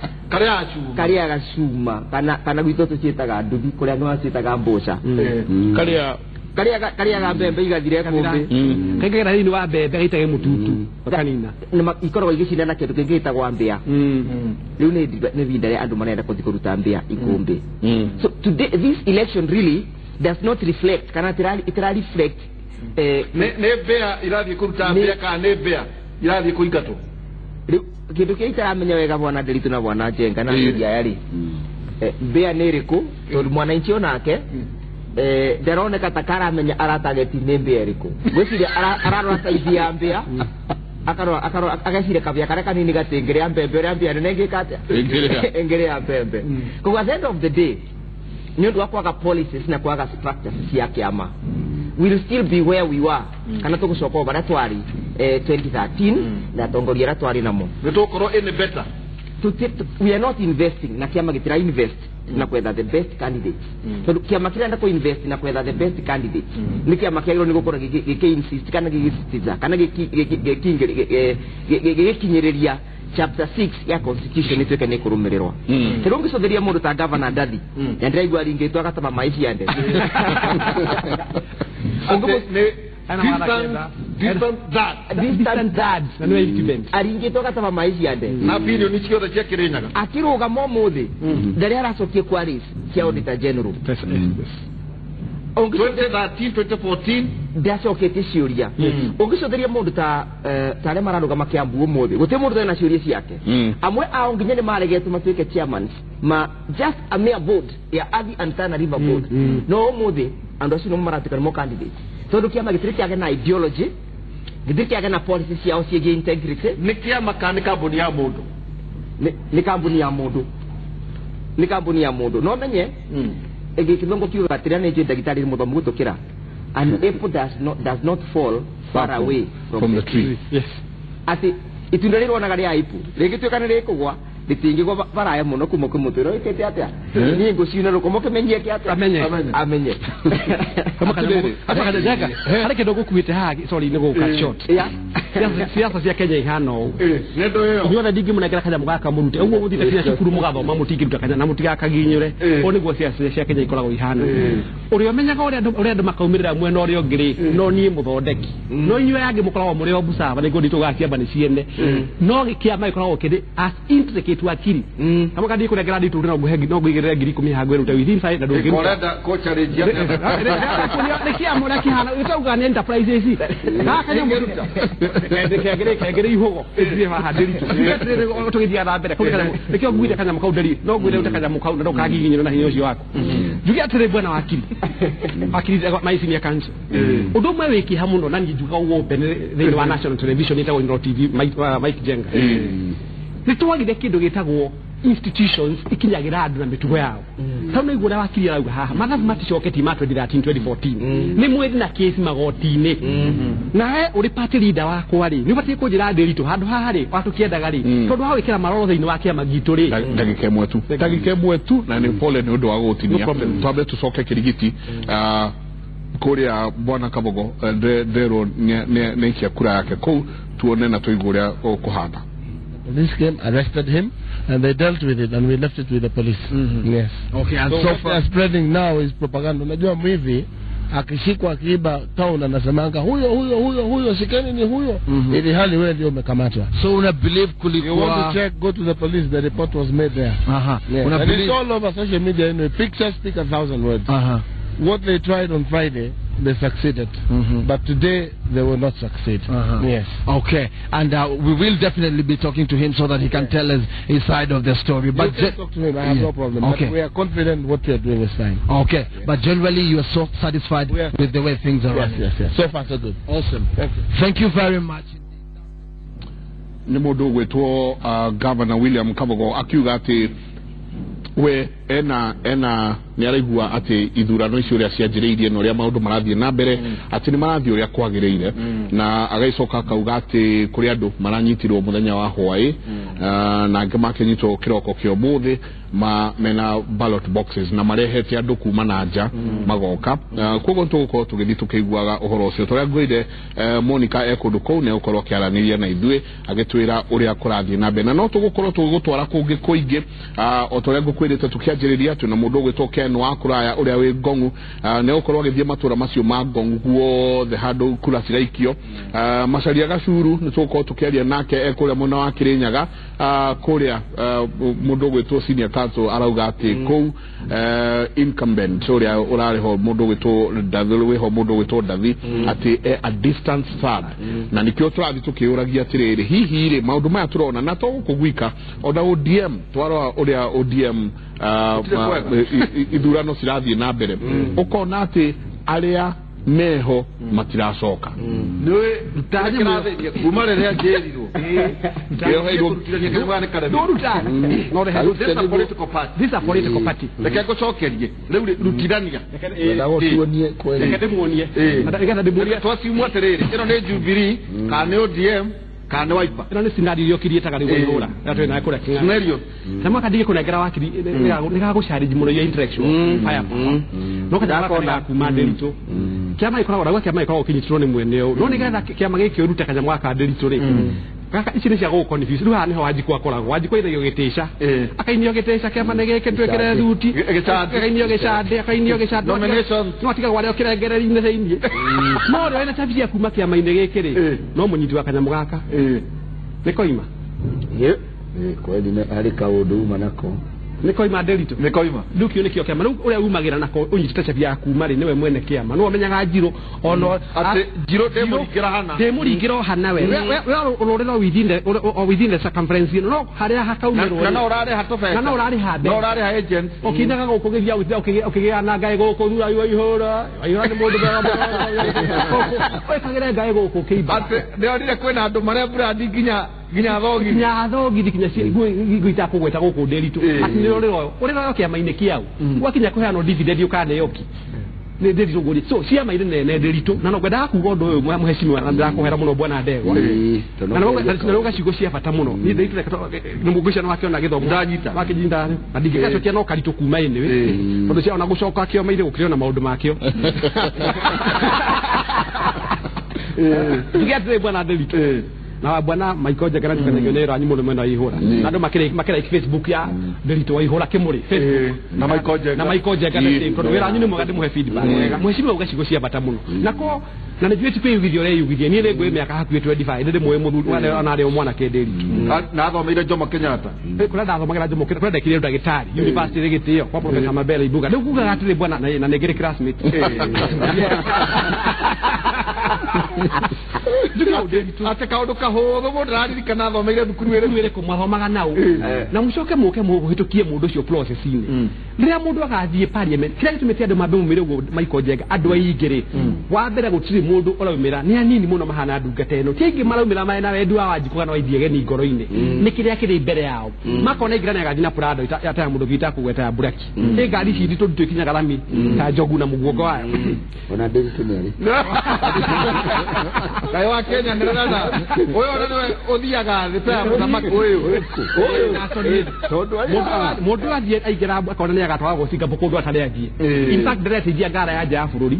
kariaga cuma kana gwitũ tũciĩtaga nduthi kuria no aciĩtaga mboca kariaga mbembe igathire kũmbĩ kaingagĩra thĩinĩ wa mbembe gaitage mũtutu gakanina ikoragwo igĩcinda na kĩndũ kĩngĩ gĩtagwo mbĩa rĩu nĩ ihinda rĩa andũ marenda kũthiĩ kũruta mbĩa ikũmbĩ. So today this election really does not reflect kana itira reflect nĩ mbĩa irathiĩ kũruta mbĩa kana nĩ mbĩa irathiĩ kũingatwo riu kindu kia itaramenya wega bwana Nderitu na bwana Njenga na athuri aya ri mbĩa nĩ ĩrĩkũ tondu mwananchi onake ndaroneka ta karamenya aratageti nĩ mbĩa ĩrĩkũ ngwĩciria ararora saizi ya mbĩa akarora akarora ageciria kabĩa karĩa kanini gatingĩrĩa mbembe ũrĩa mbĩa nene ĩngĩka atĩa ĩngĩrĩa mbembe. Koguo at the end of the day nĩ ũndũ wa kwaga policies na kwaga structures cia kĩama we'll still be where we were kana tũgũcoka o barĩa twari 2013 na atongoria arĩa twarĩ namo nĩ tũgũkorwo any better. We are not investing na kiama gitira invest na kwetha the best candidates tondu kiama kirenda ku invest na kwetha the best candidates ni kiama kiagirwo ni gukorwo giki insist kana gigisitiza kana gikinyiriria chapter 6 ya constitution ituike ni kurumirirwa rĩu ũngĩcotheria mũndũ ta governor Ndathi na ndĩraigua aringĩtwo agatama maĩ ciande distant dad aringĩtwo agatama maĩ ciande na bilioni ciothe cia Kirinyaga akĩrũgama ũmũthĩ ndarĩ aracokia kwa race cia auditor general 2013 2014 ndacoketie ciũria. Ũngĩcotheria mũndũ ta arĩa mararũgama Kiambu ũmũthĩ, gũtirĩ mũndũ ũtarĩ na ciũria ciake. Amwe ao nginya nĩ maregetwo matuĩke chairmans ma just a mere board ya Athi and Tana River Board. No ũmũthĩ andũ acio nĩmo maratuĩka nĩmo candidate, tondũ kĩama gĩtirĩ kĩage na ideology, gĩtirĩ kĩage na policy ciao ciĩgiĩ integrity. Nĩ kĩama kana nĩ kambuni ya mũndũ? Nĩ kambuni ya mũndũ, nĩ kambuni ya mũndũ. No menye gĩthũngũ kiugaga atĩrĩ, nĩ njũĩ ndagĩtarĩ mũthomu gũtũkĩra, an apple does not fall far away from the tree. Yes. Atĩ itunda rĩrĩ wonaga rĩa apple rĩngĩtuĩka nĩ rĩkũgwa rĩtingĩgwa baraya mũno kuma kwĩ mũtĩ ũrĩa wĩkĩte atĩa, niĩ ngũciuna rũkũma ũkĩmenyie kĩ atĩa, amenye. Harĩ kĩndũ ngũkuĩte haha, sorry nĩ gũka short. Siasa cia Kenya ihana ũũ, inyuothe ndingĩmũnengera kanyamũ gaka mũrute ũguo mũthiĩte kinya cukuru mũgathoma mũtingĩruta kanyamũ na mũtigakaginyũre. Ũũ nĩguo siasa cia Kenya ikoragwo ihana. Ũrĩa ũmenyaga ũrĩa andũ makaumĩrĩra mwena ũrĩa ũngĩ rĩ, no niĩ mũthondeki, no inyuĩ angĩ mũkoragwo mũrĩ o busaba nĩguo nditũgaga kĩamba nĩ ciene, no kĩama gĩkoragwo kĩrĩ as intricate wakiri. Kama kandi kũnengera nditũ no ngũhe, no ngũigĩrĩre 10,000 haha ngwĩrute within five na ndũngĩruta. Ũrenda kũ-challenge atĩa? Nĩ kĩama ũrĩa kĩhana gĩtaugaga nĩ enterprises gaka nyamũ kengere kengere ihogo ithie haha ndĩritũ tũgĩthiaga na mbere kũu kanyamũ nĩkĩo nguire kanyamũ kau nderi no ngwĩre ute kanyamũ kau na ndũkagiginyĩrwo na hinya ũcio waku. Njuge atĩrĩ bwana wakiri, wakiri my senior counsel, ũndũ ũmwe wĩ kĩeha mũno na niĩ njugaga ũguo open thĩinĩ wa national television ĩtagwo Inooro TV, Mike Jenga, nĩ twagire kĩndũ gĩtagwo institutions ikinyagira andũ na mĩtugo yao. Tondũ nĩguo ũrĩa wakiri arauga haha, mathabu maticoketie ma 2013 2014 nĩ mwĩrĩ na kesi magoti-inĩ. Nawe ũrĩ party leader wakwa rĩ, nĩ ũbatiĩ kũnjĩra Ndĩritũ handũ haha rĩ watũkĩendaga rĩ, tondũ wa gwĩkĩra maroro thĩinĩ wa kĩama gitũ rĩ. Ndagĩka ĩmwe tu, ndagĩka ĩmwe tu, na nĩ pole nĩ ũndũ wa gũgũtinia. Twambe tũcoke kĩrigiti kũrĩa bwana Kabogo nderwo nĩ aikia kura yake kũu, tuone na tũigue ũrĩa ũkũhana. Police came, arrested him, and they dealt with it, and we left it with the police. Yes. Okay, and so so what far they are spreading now is propaganda. Unajua mwivi akishikwa akiiba town anasemanga huyo huyo huyo huyo, shikeni ni huyo, ili hali wewe ndio umekamatwa. So una believe You want kulikuwa to check, go to the police, the report was made there. Yes. Una And believe it's all over social media anyway. Pictures speak 1,000 words. What they tried on Friday, they succeeded. But today, they will not succeed. Yes. Okay, and we will definitely be talking to him so that he can tell us his side of the story. But you can talk to him, I have no problem. Okay. But we are confident what we are doing is fine. Okay, but generally you are so satisfied with the way things are running. Yes, yes. So far, so good. Awesome. Thank you. Thank you very much. Nĩ mũndũ ũgwĩtwo Governor William Kabogo akiuga atĩ we ena nĩ araigua atĩ ithurano icio ũrĩa cianjĩrĩirie na ũrĩa maũndũ marathiĩ na mbere atĩ nĩ marathiĩ ũrĩa kwagĩrĩire, na agagĩcoka akauga atĩ kũrĩ andũ maranyitirwo mũthenya wa hwaĩ, na angĩ makĩnyitwo kĩroko kĩa ũmũthĩ mena ballot boxes na marehete andũ kuma na nja magoka. Koguo tũgũkorwo tũgĩthiĩ tũkĩiguaga ũhoro ũcio. Tũrĩa ngwĩrire Monica e kũndũ kũu nĩ egũkorwo akĩaranĩria na ithuĩ agĩtwĩra ũrĩa kũrathiĩ na mbere, na no tũgũkorwo tũgĩgũtwara kũngĩ kũingĩ o ta ũrĩa ngũkwĩrĩte tũkĩanjĩrĩria. Twĩna mũndũ ũgwĩtwo Ken wa kũraya ũrĩa wĩ Ngong'u, nĩ egũkorwo agĩthiĩ matũra macio ma Ngong'u guothe handũ kura ciraikio. Macharia Gacuru nĩ tũgũkorwo tũkĩaria nake e kũrĩa mwena wa Kĩrĩnyaga, kũrĩa mũndũ ũgwĩtwo senior counsel arauga atĩ kũu incumbent ũrĩa ũrarĩ ho mũndũ ũgwĩtwo Ndathi, wĩho mũndũ ũgwĩtwo Ndathi atĩ e a distance third, na nĩkĩo tũrathiĩ tũkĩũragia atĩrĩrĩ, hihi rĩ maũndũ maya tũrona na to gũkũ gwika, ona ODM twarora ũrĩa ODM ithurano cirathiĩ na mbere, ũkona atĩ arĩa meho matiracoka. Nĩũĩ kuma rĩrĩa njĩrirwo This is a political party. Reke ngũcokerie rĩu rutithania, reke ndĩmuonie, nĩgetha ndĩmuonie twaciumwo atĩrĩrĩ, ĩno nĩ Jubilee kana nĩ ODM kana nĩ Wiper. Ĩno nĩ scenario ĩrĩa ũkirie ĩtaga rĩu ihũra ĩrĩa twĩ nayo kũrĩa Kĩng'ang'a. Scenario na mwaka ndigĩ kũnengera wakiri nĩgagũcarĩnji mũno ya intellectual firepower, no kanyamũ gaka nĩ ga kuma Ndĩritũ. Kĩama gĩkoragwo ndauga kĩama gĩkoragwo kĩnyitĩtwo nĩ mwene ũũ, no nĩgetha kĩama gĩkĩ ũrute kanyamũ gaka Ndĩritũ rĩ, gaka ici nĩ cia gũgũ confuse. Rĩu haha nĩho Wanjikũ akoragwo, Wanjikũ ainagio gĩtĩca, akainio gĩtĩca kĩama nĩ gĩkĩ twĩkĩre thuti, akainio gĩcandĩ, akainio gĩcandĩ, no atigagwo arĩ o kĩrengereri-inĩ thĩiniĩ. No ũrĩa wĩna cabi cia kuma kĩama-inĩ gĩkĩ rĩ, no mũnyiti wa kanyamũ gaka nĩ koima. Kweli harĩ kaũndũ uma nako. Nĩ koima Nderitu. Nĩ koima. Rĩu kĩo nĩkĩo kĩama. Rĩu ũrĩa umagĩra nako ũnyitĩte cabi ya kuma rĩ nĩwe mwene kĩama. Nĩwe ũmenyaga Njirũ ono atĩ Njirũ ndĩmũringĩra hana. Ndĩmũringĩra o hana we. We ũrũrĩra within the circumference no harĩa hakaumĩrwo. Na no ũrarĩha tũbeca. Na no ũrarĩha mbeca. No ũrarĩha agent. Ũkindaga gũkũ gĩthia ũkĩgĩa na ngaĩ gũkũ thura waihũra. Waihũra nĩ mũndũ mwega mũno. Wĩkagĩre ngaĩ gũkũ kĩimba. Atĩ ndĩronire kwĩna andũ marĩa brandi nginya thogithi. Nginya thogithi kinya nguo itakũgweta gũkũ Nderitu. Atĩ nĩ ũrĩroyo. Ũrĩroyo kĩama-inĩ kĩau. Wakinya kũheanwo dividend ũkaneo ki. Nĩ Nderitu ngũria. So ciama-inĩ nene Nderitu. Na no ngwendaga kuga ũndũ ũyũ mũhecimiwa na ndĩrakũhera mũno bwana Ndegwa. Na nĩ ciugo cia bata mũno. Niĩ Nderitu nĩ mũngũcia no akĩona gĩthomo. Ndanyita. Wakĩnyita na ndingĩgacokia no karitũ kuma anyway. Tondũ cia ona gũcoka kĩama-inĩ gũkĩrĩ ona maũndũ makĩo. Njuge atĩrĩ bwana Nderitu. Na bwana Michael Njega na tukanagio nĩ ranyi mũno mwena wa Ihũra. Na andũ makĩra Facebook ya Nderitu wa Ihũra Kĩmũrĩ Facebook. Na Michael Njega. Na Michael Njega na same tondũ wĩra wanyu nĩ mwega ndĩmũhe feedback. Mũhecimiwa uga ciugo cia bata mũno. Nako na nĩ njũĩ ti kwĩyugithia ũreyugithia. Niĩ nĩ ngũĩ mĩaka hakuhĩ 25 nĩ ndĩmũĩ mũthuri ona arĩ o mwanake Nderitu. Na athomeire Jomo Kenyatta. Kũrĩa ndathomagĩra Jomo Kenyatta kũrĩa ndekire ndagĩtarĩ university gĩtĩo kwa Professor Mabele Ibuga. Rĩu kugaga atĩrĩ bwana na nĩ ngĩrĩ classmate. Atĩ kaũndũ kahũthũ mũndũ araririkana athomeire thukuru ĩrĩkũ mwathomaga nao na mũcoke mũke mũhĩtũkie mũndũ ũcio process-inĩ. Rĩrĩa mũndũ agathiĩ parliament kĩrĩa gĩtũmĩte andũ mambe maumĩre ũguo Michael Njenga andũ aingĩ rĩ wa mbere gũtirĩ mũndũ ũraumĩra nĩ anini mũno mahana ndungata ĩno ti aingĩ maraumĩra marĩ na wendi wa Wanjikũ kana wa Ithiegeni ngoro-inĩ nĩ kĩrĩa kĩrĩ mbere yao makona ingĩra nĩ agathiĩ na Prado ta ya mũndũ ũngĩ itakũgweta ya Buraki ĩ ngari ici nditũ nditũ ikinyaga rami ta njogu na mũguongo wayo ona Nderitu nĩ arĩ Ngai wa Kenya nĩ rana ũyũ ona nĩwe ũthiaga thĩ ta ya mũthamaki ũyũ mũndũ athiĩ aingĩra akona nĩ agatwaragwo Singapore kũndũ atarĩ athiĩ. In fact ndĩreteithia ngara ya nja ya bũrũri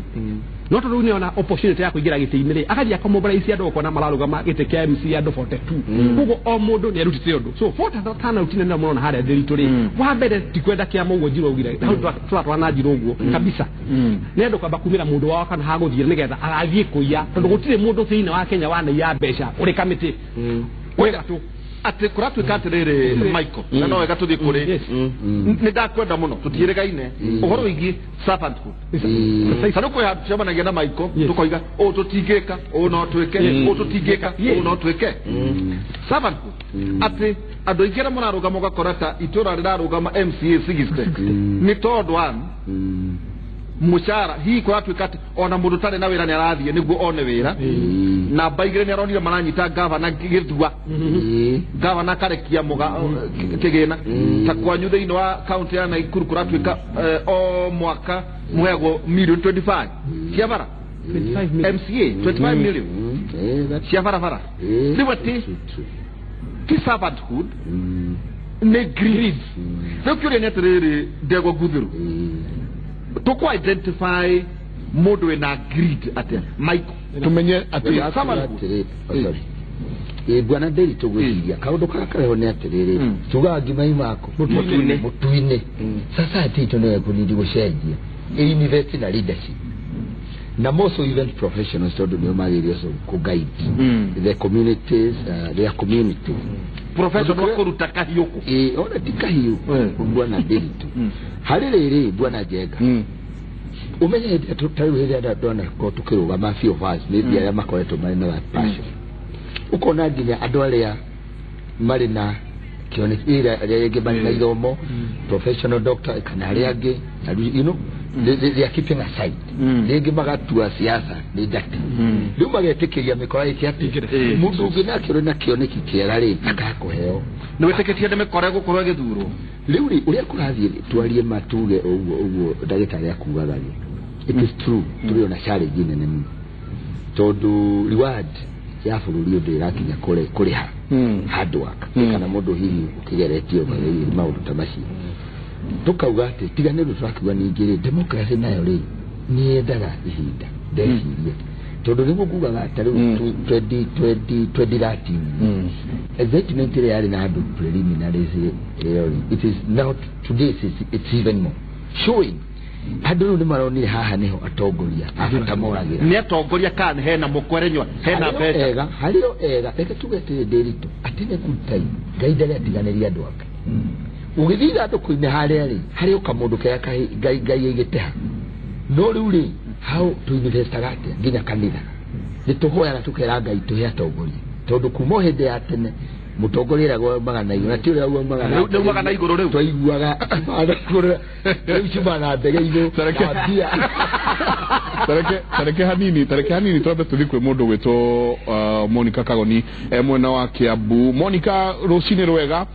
no tondũ rĩu nĩona opportunity ya kũingĩra gĩtĩ-inĩ rĩ agathiĩ akomobilize andũ ũkona mararũgama gĩtĩ kĩa MC andũ 42 koguo o mũndũ nĩ arutĩte ũndũ so 40 turnout nene mũno harĩa Nderitu rĩ wa mbere ti kwenda kĩama ũguo Njirũ augire hau tũratwarana Njirũ ũguo kabisa nĩ andũ kwamba kumĩra mũndũ wao kana hagũthiĩ nĩgetha agathiĩ kũiya tondũ gũtirĩ mũndũ thĩinĩ wa Kenya wanaiya mbeca ũrĩ kamĩtĩ wĩra tu atĩ kũratuĩka atĩrĩrĩ Michael na no wega tũthiĩ kũrĩ nĩ ndakwenda mũno tũtiĩrĩgaine ũhoro wĩgiĩ servanthood. Ta rĩu kwĩ handũ tũcemanagia na Michael tũkoiga ũũ tũtingĩka ũũ no twĩke ũũ tũtingĩka ũũ no twĩke. Servanthood atĩ andũ aingĩ arĩa mararũgama ũgakora ta itũra rĩrarũgama MCA 60 nĩ tondũ one mũcara hihi kũratuĩka atĩ ona mũndũ ũtarĩ na wĩra nĩ arathiĩ nĩguo one wĩra namba igĩrĩ nĩ aronire maranyita gavana gĩthua gavana akarekia kĩgĩna ta kwanyu thĩinĩ wa kaunti ya Naikuru kũratuĩka o mwaka mũheagwo million 25 cia bara MCA 25 million cia barabara rĩu atĩ ti servanthood nĩ greed. Rĩu kĩũria nĩ atĩrĩrĩ Ndegwa Ngũthĩrũ tũkũ identify mũndũ wĩna greed atĩa Michael tumenye atĩ bwana Nderitu gwĩciria kaũndũ karĩa kareho nĩ atĩrĩrĩ tugaga ngima imako mũtu-inĩ sasa atĩ nĩwe kũnindi gũcenjia invest na leadership na more so even professionals tondũ nĩo magĩrĩire so kũ guide the communities their communities professional kũruta kahiũ kũ ona ti kahiũ bwana Nderitu harĩ rĩrĩ bwana Njenga umenye hĩndĩ ĩrĩa ta rĩu hĩndĩ ĩrĩa ndona tũkĩrũgama few of us maybe arĩa makoretwo marĩ na that passion ũkona nginya andũ arĩa marĩ na kĩoneki arĩa angĩ marĩ na ithomo professional doctor kana arĩa angĩ you know they are keeping aside rĩngĩ magatua siasa nĩ ndati rĩu magetĩkĩria mĩkora ĩke atĩ mũndũ ũngĩ nake ũrĩ na kĩoneki kĩega rĩ akakũheo nĩ wĩtĩkĩtie nĩ mĩkora ĩgũkorwo ĩgĩthurwo rĩu rĩ ũrĩa kũrathiĩ twarie matuge ũguo ũguo ndagĩtarĩ akugaga rĩ it is true tũrĩ ona challenge nene mũno tondũ reward ya bũrũri ũndũ ĩrakinya kũrĩha hard work kana mũndũ hihi ũkĩgeretio maũndũ ta macio tukauga atĩ tiga nĩ ũndũ tũrakiuga ningĩ rĩ democracy nayo rĩ nĩ yendaga ihinda ndeciria tondũ nĩguo ngugaga ta rĩu 2013 excitement ĩrĩa yarĩ na andũ preliminaries ĩyo rĩ it is not today it's even more showing andũ rĩu nĩ maronire haha nĩho atongoria a bata moragĩra nĩ atongoria kana hena mũkwerenywa hena mbeca harĩ o ega reke tuge atĩrĩ Nderitu atĩ nĩ good time Ngai ndarĩ atiganĩria andũ ake Ũgĩthiĩ ithandũkũ-inĩ harĩa rĩ, harĩ o kamũndũ kega Ngai Ngai aigĩte ha. No rĩu rĩ, hau tũinvestaga atĩa nginya kanitha. Nĩ tũhoyaga tũkera Ngai tũhe atongoria. Tondũ kuma o hĩndĩ ya tene mũtongoria eragwo aumaga na igũrũ na ti ũrĩa aumaga na Rĩu aumaga na igũrũ rĩu. Twaiguaga rĩu ciumaga na ndege igũrũ na mbia. Tareke hanini twambe tũthiĩ kwĩ mũndũ gwĩtwo Monica Kagoni mwena wa Kiambu. Monica, rũcinĩ rwega.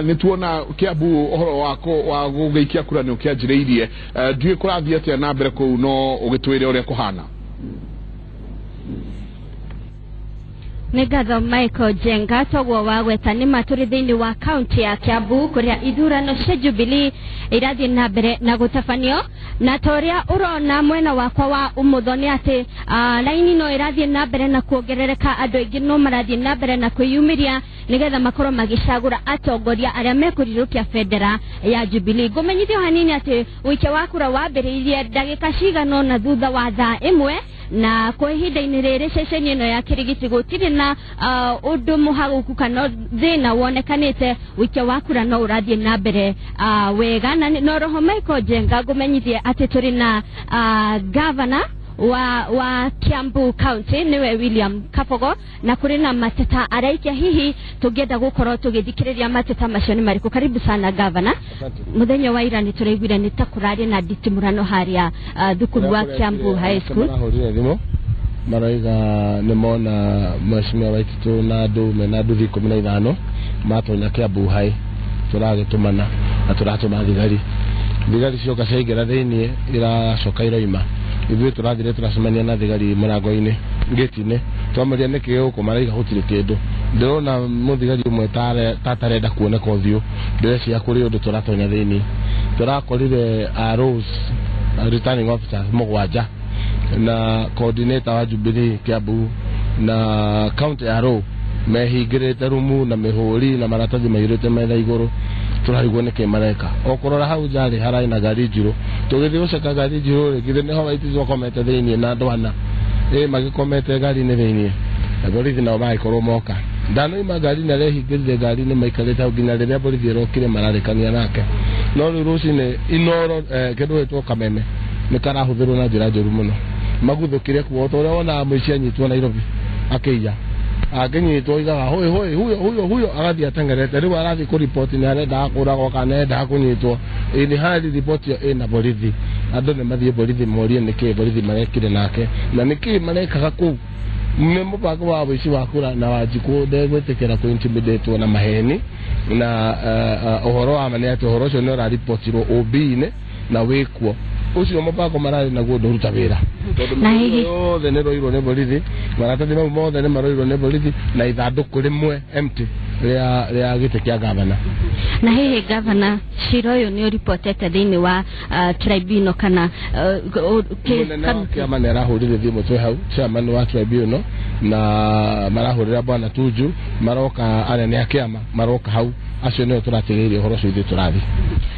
Nĩ tuona Kiambu ũhoro wako wa gũgĩikia kura nĩ ũkĩanjĩrĩirie. Ndiũĩ kũrathiĩ atĩa na mbere kũu, no ũgĩtwĩre ũrĩa kũhana. Nĩ ngatho Michael Njenga. Toguo wagweta nĩ matũrĩ thĩinĩ wa kaunti ya Kiambu kũrĩa ithurano cia Jubilee irathiĩ na mbere na gũtabanio, na ta ũrĩa ũrona mwena wakwa wa ũmotho nĩ atĩ laini no ĩrathiĩ na mbere na kuongerereka. Andũ aingĩ no marathiĩ na mbere na kwĩyumĩria nĩgetha makorwo magĩcagũra atongoria arĩa mekũrirũkia bendera ya Jubilee. Ngũmenyithio hanini atĩ ũikia wa kura wambĩrĩirie ndagĩka cigana ũna thutha wa thaa 1, na kwa ihinda-inĩ rĩrĩ ceceni ĩno ya Kĩrigiti gũtirĩ na ũndũ mũhagũku kana thĩna wonekanĩte. Ũikia wa kura no ũrathiĩ na mbere wega. Na no roho Michael Njenga ngũmenyithie atĩ tũrĩ na governor wa Kiambu County niwe William Kabogo, na kũrĩ na mateta araikia. Hihi tũngĩenda gũkorwo tũgĩthikĩrĩria mateta macio nĩ marĩkũ? Karibu sana governor. Mũthenya wa ira nĩ tũraiguire nĩ ta kũrarĩ na nditimũrano harĩa thukuru wa Kiambu High School. Marahũrire thimũ marauga nĩ mona mheshimiwa Waititu na andũ mena nduthi 15 matonya Kiambu High. Tũragĩtũmana na tũratũma thigari. Thigari cioka ciaingĩra thĩiniĩ iracoka iroima. Ithuĩ tũrathire tũracemania na thigari mũrango-inĩ ngĩti-inĩ, twamaria nĩkĩ gũkũ, maraiga gũtirĩ kĩndũ. Ndĩrona mũthigari ũmwe tatarenda kuoneka ũthiũ, ndĩreciria kũrĩ ũndũ tũratonya thĩiniĩ. Tũrakorire ROs, returning officers 7 na coordinator wa Jubilee Kiambu na county RO mehingĩrĩte rumu na mĩhũri na maratathi mairĩte metha igũrũ. Tũrarigwo nĩkĩ mareka. O kũrora hau nja rĩ, hararĩ na ngari njirũ. Tũgĩthiĩ gũceka ngari njirũ rĩ, githĩ nĩho Waititu akomete thĩiniĩ na andũ ana magĩkomete ngari-inĩ thĩiniĩ, na borithi nao magĩkorwo moka. Ndanoima ngari-inĩ, arehingĩrire ngari-inĩ maikarĩte hau nginya rĩrĩa borithi ĩrokire mararĩkania nake. No rĩu rũcinĩ Inoro kĩndũ gĩtwo Kameme nĩ karahũthĩrwo na njĩra njũru mũno. Maguthũkire kuo ta ũrĩa wonaga mũici anyitwo Nairobi akĩiya. Angĩnyitwo oigaga hoi hoi huyo huyo huyo, agathiĩ ateng'erete. Rĩu arathiĩ kũriboti nĩ arendaga kũragwo kana nĩarendaga kũnyitwo. Ĩĩ harĩ riboti ĩyo ĩna borithi. Andũ nĩ mathiĩ borithi morie nĩkĩ borithi marekire nake na nĩkĩ marekaga kũu. Nĩ mũbango wa ũici wa kura na Wanjikũ ndegwĩtĩkĩra kũ-intimidatwo na maheni na ũhoro wa ma nĩ atĩ ũhoro ũcio nĩ ũraripotirwo OB-inĩ na wĩkuo. Ũcio mũbango mararĩ naguo ndũruta wĩra. Tondũ yothe nĩ roirwo nĩ borithi, maratathi mau mothe nĩ maroirwo nĩ borithi na ithandũkũ rĩmwe empty rĩa gĩtĩ kĩa gavana. Na hihi gavana, cira ũyũ nĩ ũripotete thĩinĩ wa tribunal kana mũnene wa kĩama nĩ arahũrire thimũ twĩ hau, chairman wa tribunal, na marahũrĩra bwana Tuju, maroka anene a kĩama maroka hau, acio nĩo tũratigĩrĩria ũhoro ũcio ithuĩ tũrathiĩ.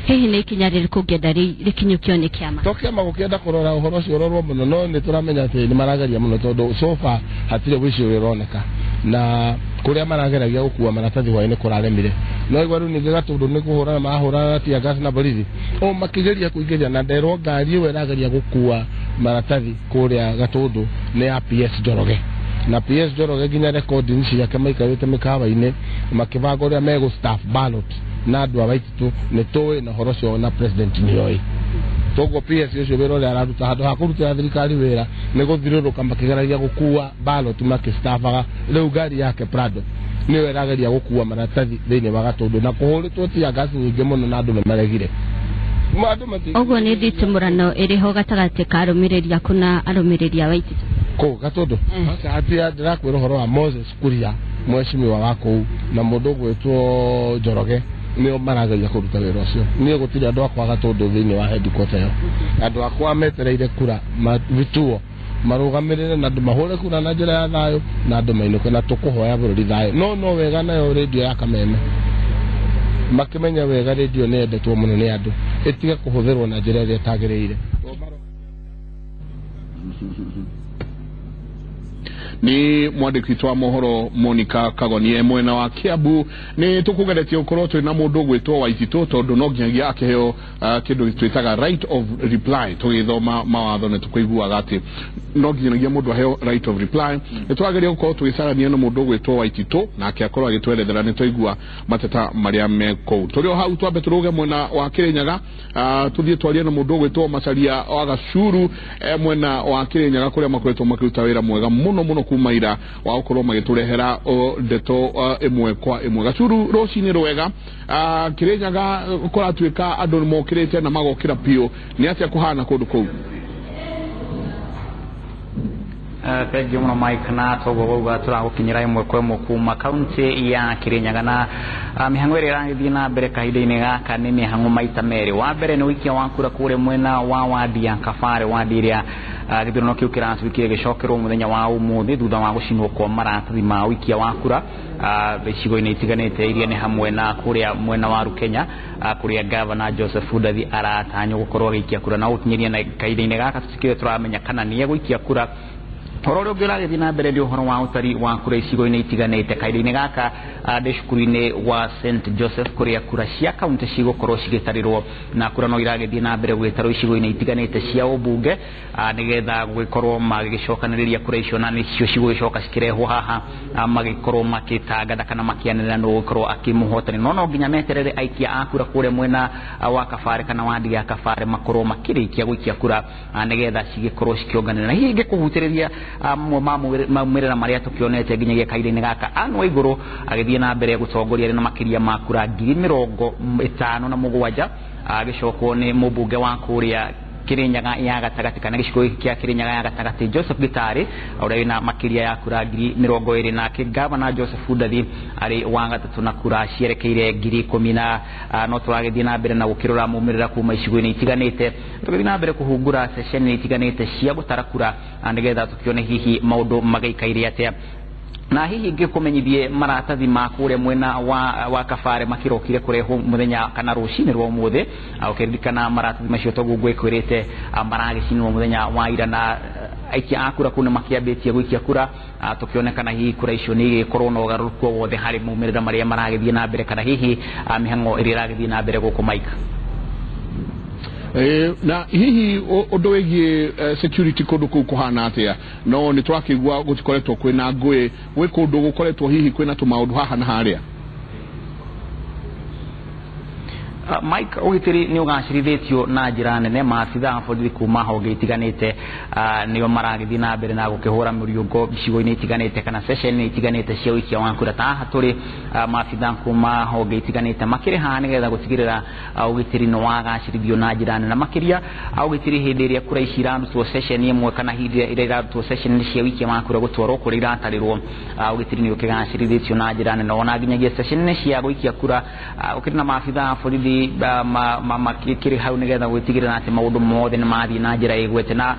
Hihi nĩ ikinya rĩrĩkũ ũngĩenda rĩkinyũkio nĩ kĩama? To kĩama gũkĩenda kũrora ũhoro ũcio ũrorwo mũno, no nĩ tũramenya atĩ nĩ marageria mũno tondũ so far hatirĩ ũici ũrĩa ũroneka, na kũrĩa marageragia gũkua maratathi hwaĩ-inĩ kũraremire. No igua rĩu ningĩ Gatũndũ nĩ kũhũrana marahũrana na tear gas na borithi, o makĩgeria kũingĩria, na nderwo ngari ĩyo ĩrageria gũkua maratathi kũrĩa Gatũndũ nĩ ya PS Njoroge. Na PS Njoroge nginya recording ciake maikarĩte mĩkawa-inĩ makĩbanga ũrĩa megũ staff ballot na andũ a Waititu nĩ tũĩ, na ũhoro ũcio na president nĩoĩ. Toguo PS ũcio wĩra ũrĩa araruta handũ ha kũrutĩra thirikari wĩra nĩ gũthirũrũka makĩgeragia gũkua ballot makĩstabaga. Rĩu ngari yake Prado nĩyo ĩrageria gũkua maratathi thĩinĩ wa Gatũndũ na kũhũrĩtwo tear gas nyingĩ mũno na andũ nĩ maregire. Ũguo nĩ nditimũrano ĩrĩho gatagatĩ ka arũmĩrĩri aku na arũmĩrĩri a Waititu kũu Gatũndũ. Atia ndĩrakwĩra ũhoro wa Moses Kuria mheshimiwa wa kũu na mũndũ ũgwĩtwo Njoroge nĩo marageria kũruta wĩra ũcio. Niĩ gũtirĩ andũ akwa Gatũndũ thĩinĩ wa headquarter ĩyo. Andũ akwa metereire kura vituo marũgamĩrĩre na andũ mahũre kura na njĩra ya thayũ na andũ mainũke, na tũkũhoya bũrũri thayũ. No wega nayo rĩndiũ ya Kameme makĩmenya wega rĩndiũ nĩ yendetwo mũno nĩ andũ, ĩtige kũhũthĩrwo na njĩra ĩrĩa ĩtagĩrĩire. Nĩ mwandĩki witũ wa mohoro Monica Kagonie mwena wa Kiambu. Nĩ tũkũgeretie gũkorwo twĩ na mũndũ ũgwĩtwo Waititũ tondũ no nginyagia akĩheo kĩndũ twĩtaga right of reply. Tũgĩthoma mawatho nĩ tũkũiguaga atĩ no nginyagia mũndũ aheo right of reply. Nĩ tũrageria gũkorwo tũgĩcarania na mũndũ ũgwĩtwo Waititũ nake akorwo agĩtwerethera nĩ twaigua mateta marĩa me kũu. Tũrĩ o hau twambe tũrũge mwena wa Kirinyaga, tuthiĩ twarie na mũndũ ũgwĩtwo Macharia wa Gacuru mwena wa Kirinyaga kũrĩa makoretwo makĩruta wĩra mwega mũno mũno kuma ira wa gũkorwo magĩtũrehera ndeto ĩmwe kwa ĩmwe. Gacuru, rũcinĩ rwega. Kirinyaga kũratuĩka andũ nĩ mokĩrĩte na magokĩra biũ, nĩ atĩa kũhana kũndũ kũu? Thank you muno Mike, na toguo wauga tũragũkinyĩra ĩmwe kwa ĩmwe kuma kaunti ya Kirinyaga na mĩhang'o ĩrĩa ĩragĩthiĩ na mbere kahinda-inĩ gaka nĩ mĩhang'o maita merĩ. Wa mbere nĩ ũikia wa kura kũrĩa mwena wa wadi ya Kabare, wadi ĩrĩa gĩthurano kĩu kĩratuĩkire gĩcokerwo mũthenya wa ũmũthĩ thutha wa gũcinwo kwa maratathi ma ũikia wa kura icigo-inĩ itiganĩte iria nĩ hamwe na kũrĩa mwena wa Rukenya, kũrĩa Gavana Joseph Ndathi aratanywo gũkorwo agĩikia kura, na gũkinyĩria na kahinda-inĩ gaka tũtikĩrĩ tũramenya kana nĩ egũikia kura. Ũhoro ũrĩa ũngĩ ũragĩthiĩ na mbere nĩ ũhoro wa ũtari wa kura icigo-inĩ itiganĩte. Kahinda-inĩ gaka ndĩ cukuru-inĩ wa St Joseph kũrĩa kura cia kaunti cigũkorwo cigĩtarĩrwo, na kura no iragĩthiĩ na mbere gũgĩtarwo icigo-inĩ itiganĩte cia ũmbunge, nĩgetha gũgĩkorwo magĩgĩcokanĩrĩria kura icio na nĩcio cigũgĩcoka cikĩrehwo haha, magĩkorwo makĩtangatha kana makĩanĩrĩra nũ ũgũkorwo akĩmũhotani. No nginya meterere aikia a kura kũrĩa mwena wa Kabare kana wadi ya Kabare makorwo makĩrĩkia gũikia kura, nĩgetha cigĩkorwo cikĩonganĩra. Na hihi ingĩkũhutĩrĩria maumĩrĩra marĩa tũkĩonete nginyagia kahinda-inĩ gaka, Anne Waigũrũ agĩthiĩ na mbere gũtongoria na makĩria ma kura 57,000, agĩcokwo nĩ mũmbunge wa kũrĩa Kirinyaga ya gatagatĩ kana gĩcigo gĩkĩ kĩa Kirinyaga ya gatagatĩ Joseph Gitari ũrĩa wĩna makĩria ya kura 20,000, nake Gavana Joseph Ndathi arĩ wa gatatũ na kura cierekeire 10,000. Na no tũragĩthiĩ na mbere na gũkĩrora maumĩrĩra kuma icigo-inĩ itiganĩte, tũgĩthiĩ na mbere kũhungura ceceni itiganĩte cia gũtara kura, nĩgetha tũkĩone hihi maũndũ magĩikaire atĩa. Na hihi ngĩkũmenyithie maratathi ma kũrĩa mwena wa Kabare makĩrokire kũrehwo mũthenya kana rũcinĩ rwa ũmũthĩ. Ũkĩririkana maratathi macio toguo ngwĩkwĩrĩte maragĩcinwo mũthenya wa ira, na aikia a kura kũu nĩ makĩambĩtie gũikia kura, tũkĩonekana hihi kura icio nĩ igĩkorwo na ũgarũrũku o wothe harĩ maumĩrĩra marĩa maragĩthiĩ na mbere kana hihi mĩhang'o ĩrĩa ĩragĩthiĩ na mbere gũkũ Mike. Na hihi ũndũ wĩgiĩ security kũndũ kũu kũhana atĩa? No nĩ tũrakĩigua gũtikoretwo kwĩna ngũĩ, gwĩ kũndũ gũkoretwo hihi kwĩna tũmaũndũ haha na harĩa? Mike, ũgitĩri nĩ ũgacĩrithĩtio na njĩra nene. Maabitha a borithi kuma honge itiganĩte nĩo maragĩthiĩ na mbere na gũkĩhũra mũriũngo icigo-inĩ itiganĩte kana ceceni itiganĩte cia ũikia wa kura. Ta haha tũrĩ maabitha kuma honge itiganĩte makĩrĩ haha nĩgetha gũtigĩrĩra ũgitĩri nĩ wagacĩrithio na njĩra nene, makĩria ũgitĩri hĩndĩ ĩrĩa kura ici irarutwo ceceni ĩmwe kana hĩndĩ ĩrĩa irarutwo ceceni cia ũikia wa kura gũtwarwo kũrĩa iratarĩrwo, ũgitĩri nĩ ũkĩgacĩrithĩtio na njĩra nene. Ona nginyagia ceceni cia gũikia kura ũkĩrĩ na maabitha a borithi makĩrĩ hau nĩgetha gwĩtigĩrĩra atĩ maũndũ mothe nĩ mathiĩ na njĩra ĩgwete. Na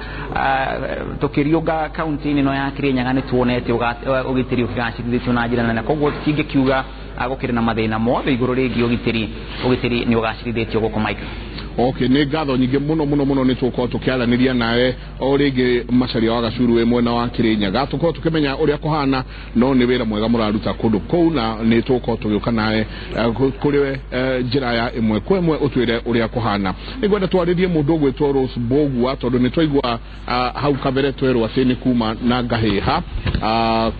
tũkĩriũnga kaunti-inĩ ĩno ya Kirinyaga nĩ tuonete ũgitĩri ũkĩgacĩrithĩtio na njĩra nene, koguo tũtingĩkiuga gũkĩrĩ na mathĩna mothe igũrũ rĩgiĩ ũgitĩri nĩ ũgacĩrithĩtio gũkũ Mike. Okay, nĩ ngatho nyingĩ mũno mũno mũno nĩ tũgũkorwo tũkĩaranĩria nawe o rĩngĩ Macharia wa Gacuru wĩ mwena wa Kirinyaga, tũkorwo tũkĩmenya ũrĩa kũhana, no nĩ wĩra mwega mũraruta kũndũ kũu, na nĩ tũgũkorwo tũgĩũka nawe kũrĩ we njĩra ya ĩmwe kwa ĩmwe ũtwĩre ũrĩa kũhana. Nĩngwenda twarĩrie mũndũ ũgwĩtwo Rose Mbũgua tondũ nĩ twaigua hau kabere twerwo atĩ nĩ kuma na Ngahĩha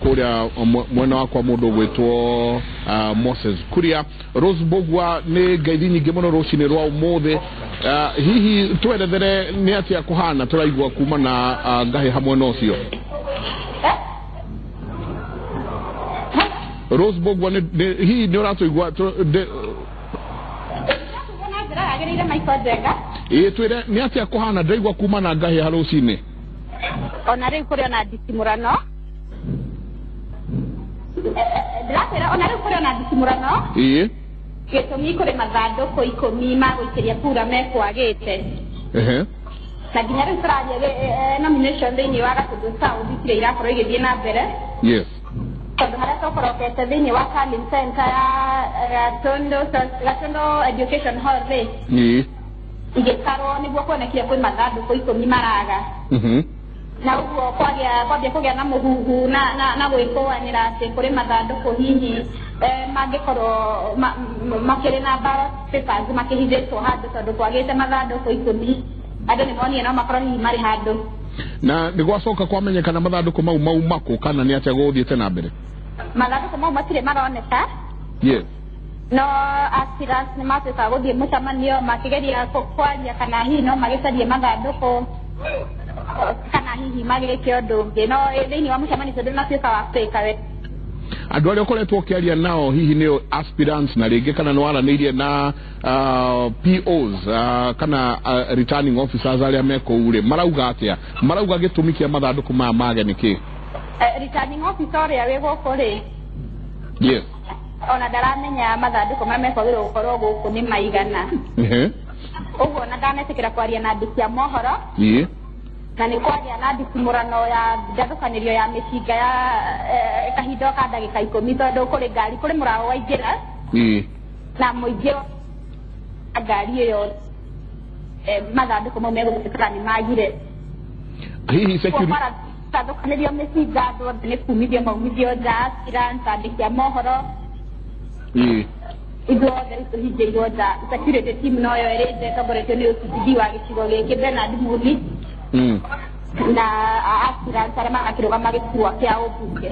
kũrĩa mwena wakwa mũndũ ũgwĩtwo Moses Kuria. Rose Mbũgua, nĩ ngeithi nyingĩ mũno rũcinĩ rwa ũmũthĩ. Hihi twerethere nĩ atĩa kũhana tũraigua kuma na Ngahĩha mwena ũcio? Rose Mbũgua, hihi nĩ ũratũigua? Ĩĩ, twĩre nĩ atĩa kũhana ndĩraigua kuma na Ngahĩha rũcinĩ. Ona rĩu kũrĩ ona nditimũrano, ndĩrakwĩra ona rĩu kũrĩ ona nditimũrano. Ĩĩ, gĩtũmi kũrĩ mathandũkũ 10 ma gũikĩria kura mekwagĩte. Na nginya rĩu tũraria nomination thĩinĩ wa Gatũndũ South itirĩ irakorwo igĩthiĩ na mbere. Yes. Tondũ harĩa tũkorokete thĩinĩ wa Tallying Center ya Gatũndũ Education Hall rĩ, igĩtarwo nĩguo kuonekire kwĩ mathandũkũ 10 maraga. Na ũguo kwambia kũgĩa na mũhuhu na gwĩkũanĩra atĩ kũrĩ mathandũkũ hihi mangĩkorwo makĩrĩ na ballot papers makĩhithĩtwo handũ tondũ kwagĩte mathandũkũ 10 andũ nĩ monire no makorwo hihi marĩ handũ. Na nĩ gwacoka kwamenyekana mathandũkũ mau mauma kũ kana nĩ atĩa gũthiĩte na mbere? Mathandũkũ mau matirĩ maroneka. Yes. No aspirants nĩ matuĩka gũthiĩ mũcemanio makĩgeria kwaria kana hihi no magĩcarie mathandũkũ kana hihi magĩke ũndũ ũngĩ, no thĩinĩ wa mũcemanio ũcio ndũnatuĩka wa kwĩka we. Andũ arĩa ũkoretwo ũkĩaria nao hihi nĩo aspirants na rĩngĩ kana nĩ waranĩirie na POs kana returning officers arĩa me kũu rĩ, marauga atĩa? Marauga gĩtũmi kĩa mathandũkũ maya mage nĩ kĩ? Returning officer ũrĩa wĩ gũkũ rĩ, yes, ona ndaramenya mathandũkũ marĩa mekwagĩrĩirwo gũkorwo gũkũ nĩ maigana. Ũguo ona ndanetĩkĩra kwaria na andĩki a mohoro. Na nĩ kwagĩa na nditimũrano ya ndathũkanĩrio ya mĩcinga ya kahinda ka ndagĩka 10 tondũ kũrĩ ngari kũrĩ mũrago waingĩra na mũingĩ wa ngari ĩyo mathandũkũ mau megũtuĩka nĩ magire. Hihi security marathũkanĩrio mĩcinga andũ othe nĩ kumithio maumithio nja, aspirants, andĩki a mohoro, ithuothe rĩu tũhingĩirwo nja. Security team noyo ĩrĩ nja ĩtongoretio nĩ OCPD wa gĩcigo gĩkĩ Bernard Muli na aspirants arĩa marakĩrũgama gĩturwa kĩa ũmbunge.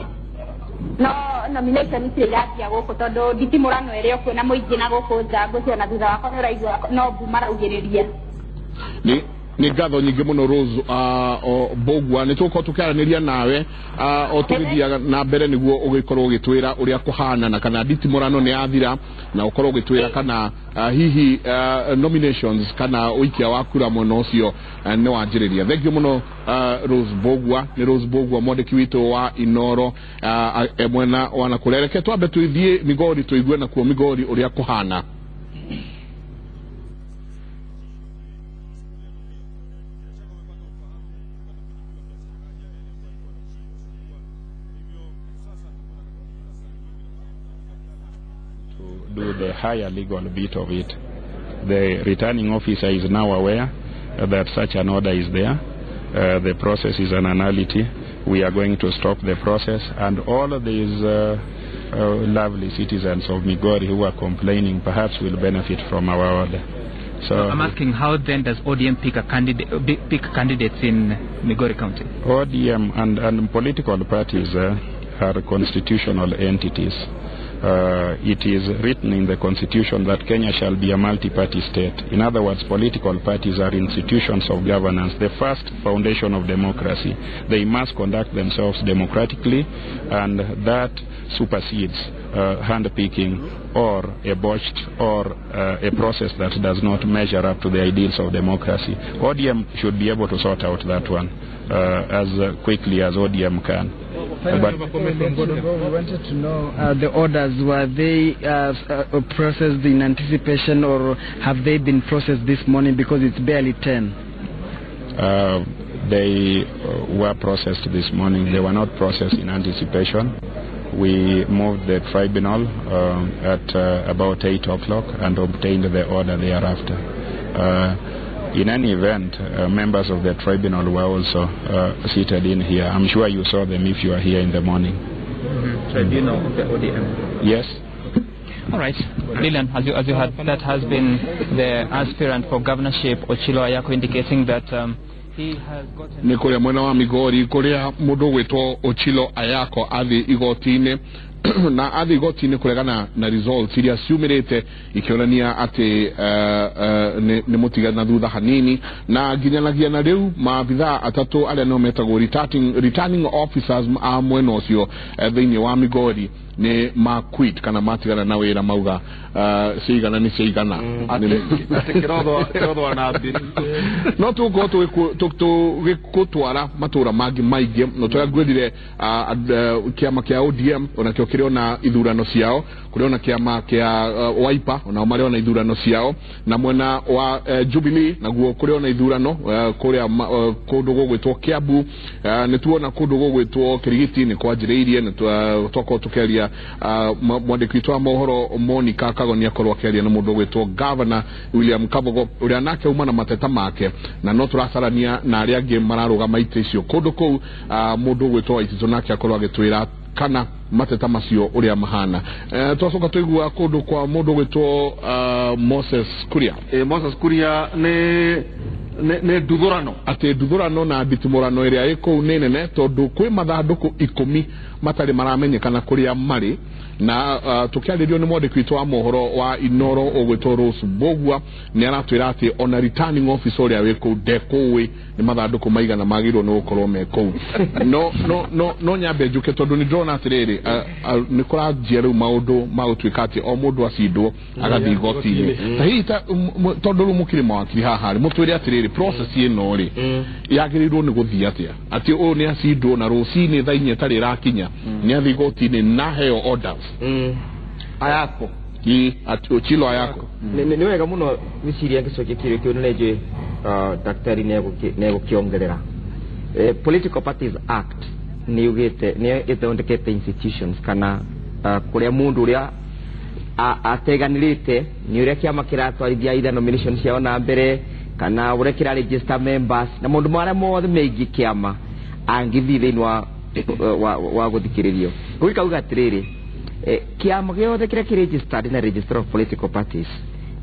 No nomination itirĩ irathia gũkũ tondũ nditimũrano ĩrĩ o kuo na mũingĩ na gũkũ nja ngũcio na thutha wakwa nĩ ũraigua no mbu maraugĩrĩria. Nĩ ngatho nyingĩ mũno Rose Mbũgua, nĩ tũgũkorwo tũkĩaranĩria nawe o tũgĩthiaga na mbere nĩguo ũgĩkorwo ũgĩtwĩra ũrĩa kũhana na kana nditimũrano nĩ yathira na ũkorwo ũgĩtwĩra kana hihi nominations kana ũikia wa kura mwena ũcio nĩ wanjĩrĩria. Thank you mũno Rose Mbũgua. Nĩ Rose Mbũgua mwandĩki witũ wa Inoro e mwena wa nakũrĩa. Reke twambe tũthiĩ Migori tũigue nakuo Migori ũrĩa kũhana. Do the higher legal bit of it. The returning officer is now aware that such an order is there. The process is an nullity. We are going to stop the process, and all of these lovely citizens of Migori who are complaining perhaps will benefit from our order. So I'm asking, how then does ODM pick a candidate, pick candidates in Migori County? ODM and political parties are constitutional entities. It is written in the constitution that Kenya shall be a multi-party state. In other words, political parties are institutions of governance, the first foundation of democracy. They must conduct themselves democratically, and that supersedes hand-picking or a botched or a process that does not measure up to the ideals of democracy. ODM should be able to sort out that one as quickly as ODM can. But we wanted to know the orders, were they processed in anticipation or have they been processed this morning, because it's barely 10? They were processed this morning. They were not processed in anticipation. We moved the tribunal at about 8 o'clock and obtained the order thereafter. In any event, members of the tribunal were also seated in here. I'm sure you saw them if you are here in the morning. Mm-hmm. Tribunal of the ODM? Yes. All right. Lillian, as you heard, that has been the aspirant for governorship, Ochilo Ayako, indicating that he has gotten... Nĩ kũrĩa mwena wa Migori kũrĩa mũndũ gwĩtwo Ochilo Ayako athi igoti-inĩ na athi igoti-inĩ kũregana na results iria ciumĩrĩte ikĩonania atĩ nĩ mũtigana thutha hanini, na nginyanagia na rĩu maabithaa atatũ arĩa nĩo metagwo returning officers a mwena ũcio thĩinĩ wa Migori nĩ ma quit kana matigana na wĩra, mauga ciigana nĩ ciigana. No tũgũkorwo tũgĩgũtwara matũra mangĩ maingĩ, no tũrĩa ngwĩrire kĩama kĩa ODM onakĩo kĩrĩ ona ithurano ciao, kũrĩ ona kĩama kĩa Wiper onao marĩ ona ithurano ciao, na mwena wa Jubilee naguo kũrĩ ona ithurano kũrĩa kũndũ gũgwĩtwo Kiambu, nĩ tuona kũndũ gũgwĩtwo Kirigiti nĩ kwanjĩrĩirie, nĩ twakorwo tũkĩaria kwaria mwandĩki witũ wa mohoro Monica Kagonia akorwo akĩaria na mũndũ ũgwĩtwo Governor William Kabogo ũrĩa nake uma na mateta make na no tũracarania na arĩa angĩ mararũgama itĩ icio kũndũ kũu mũndũ ũgwĩtwo Waititũ nake akorwo agĩtwĩra kana mateta macio ũrĩa mahana. Twacoka tũigua kũndũ kwa mũndũ ũgwĩtwo Moses Kuria. Moses Kuria nĩ nduthũrano atĩ nduthũrano na nditimũrano ĩrĩa ĩ kũu nĩ nene tondũ kwĩ mathandũkũ 10 matarĩ maramenyekana kũrĩa marĩ na tũkĩarĩrio nĩ mwandĩki witũ wa mohoro wa Inoro ũgwĩtwo Rose Mbũgua nĩ aratwĩra atĩ ona returning officer ũrĩa wĩ kũu ndekũĩ nĩ mathandũkũ maigana magĩrĩirwo nĩ gũkorwo me kũu. No nyambe njuke tondũ nĩ ndĩrona atĩrĩrĩ nĩ kũranjia rĩu maũndũ ma gũtuĩka atĩ o mũndũ acindwo agathiĩ igoti-inĩ. Ta hihi tondũ rĩu mũkĩrĩ mawakiri haha rĩ mũtwĩre atĩrĩrĩ process ĩno rĩ yagĩrĩirwo nĩ gũthiĩ atĩa atĩ ũyũ nĩ acindwo na rũcinĩ thaa 4 ĩtarĩ ĩrakinya nĩ athiĩ igoti-inĩ na heo orders Ayako Ochilo Ayako nĩ wega mũno gwĩciria ngĩcokia kĩũria kĩu nĩ njũĩ daktari nĩ egũkĩongerera. Political Parties Act nĩ yugĩte nĩ ĩthondekete institutions kana kũrĩa mũndũ ũrĩa ateganĩrĩte nĩ ũrĩa kĩama kĩratwarithia either nomination ciao na mbere kana ũrĩa kĩra register members na maũndũ marĩa mothe megiĩ kĩama angĩthiĩ thĩinĩ wa gũthikĩrĩrio. Kũu ikauga atĩrĩrĩ kĩama gĩothe kĩrĩa kĩ registered na Register of Political Parties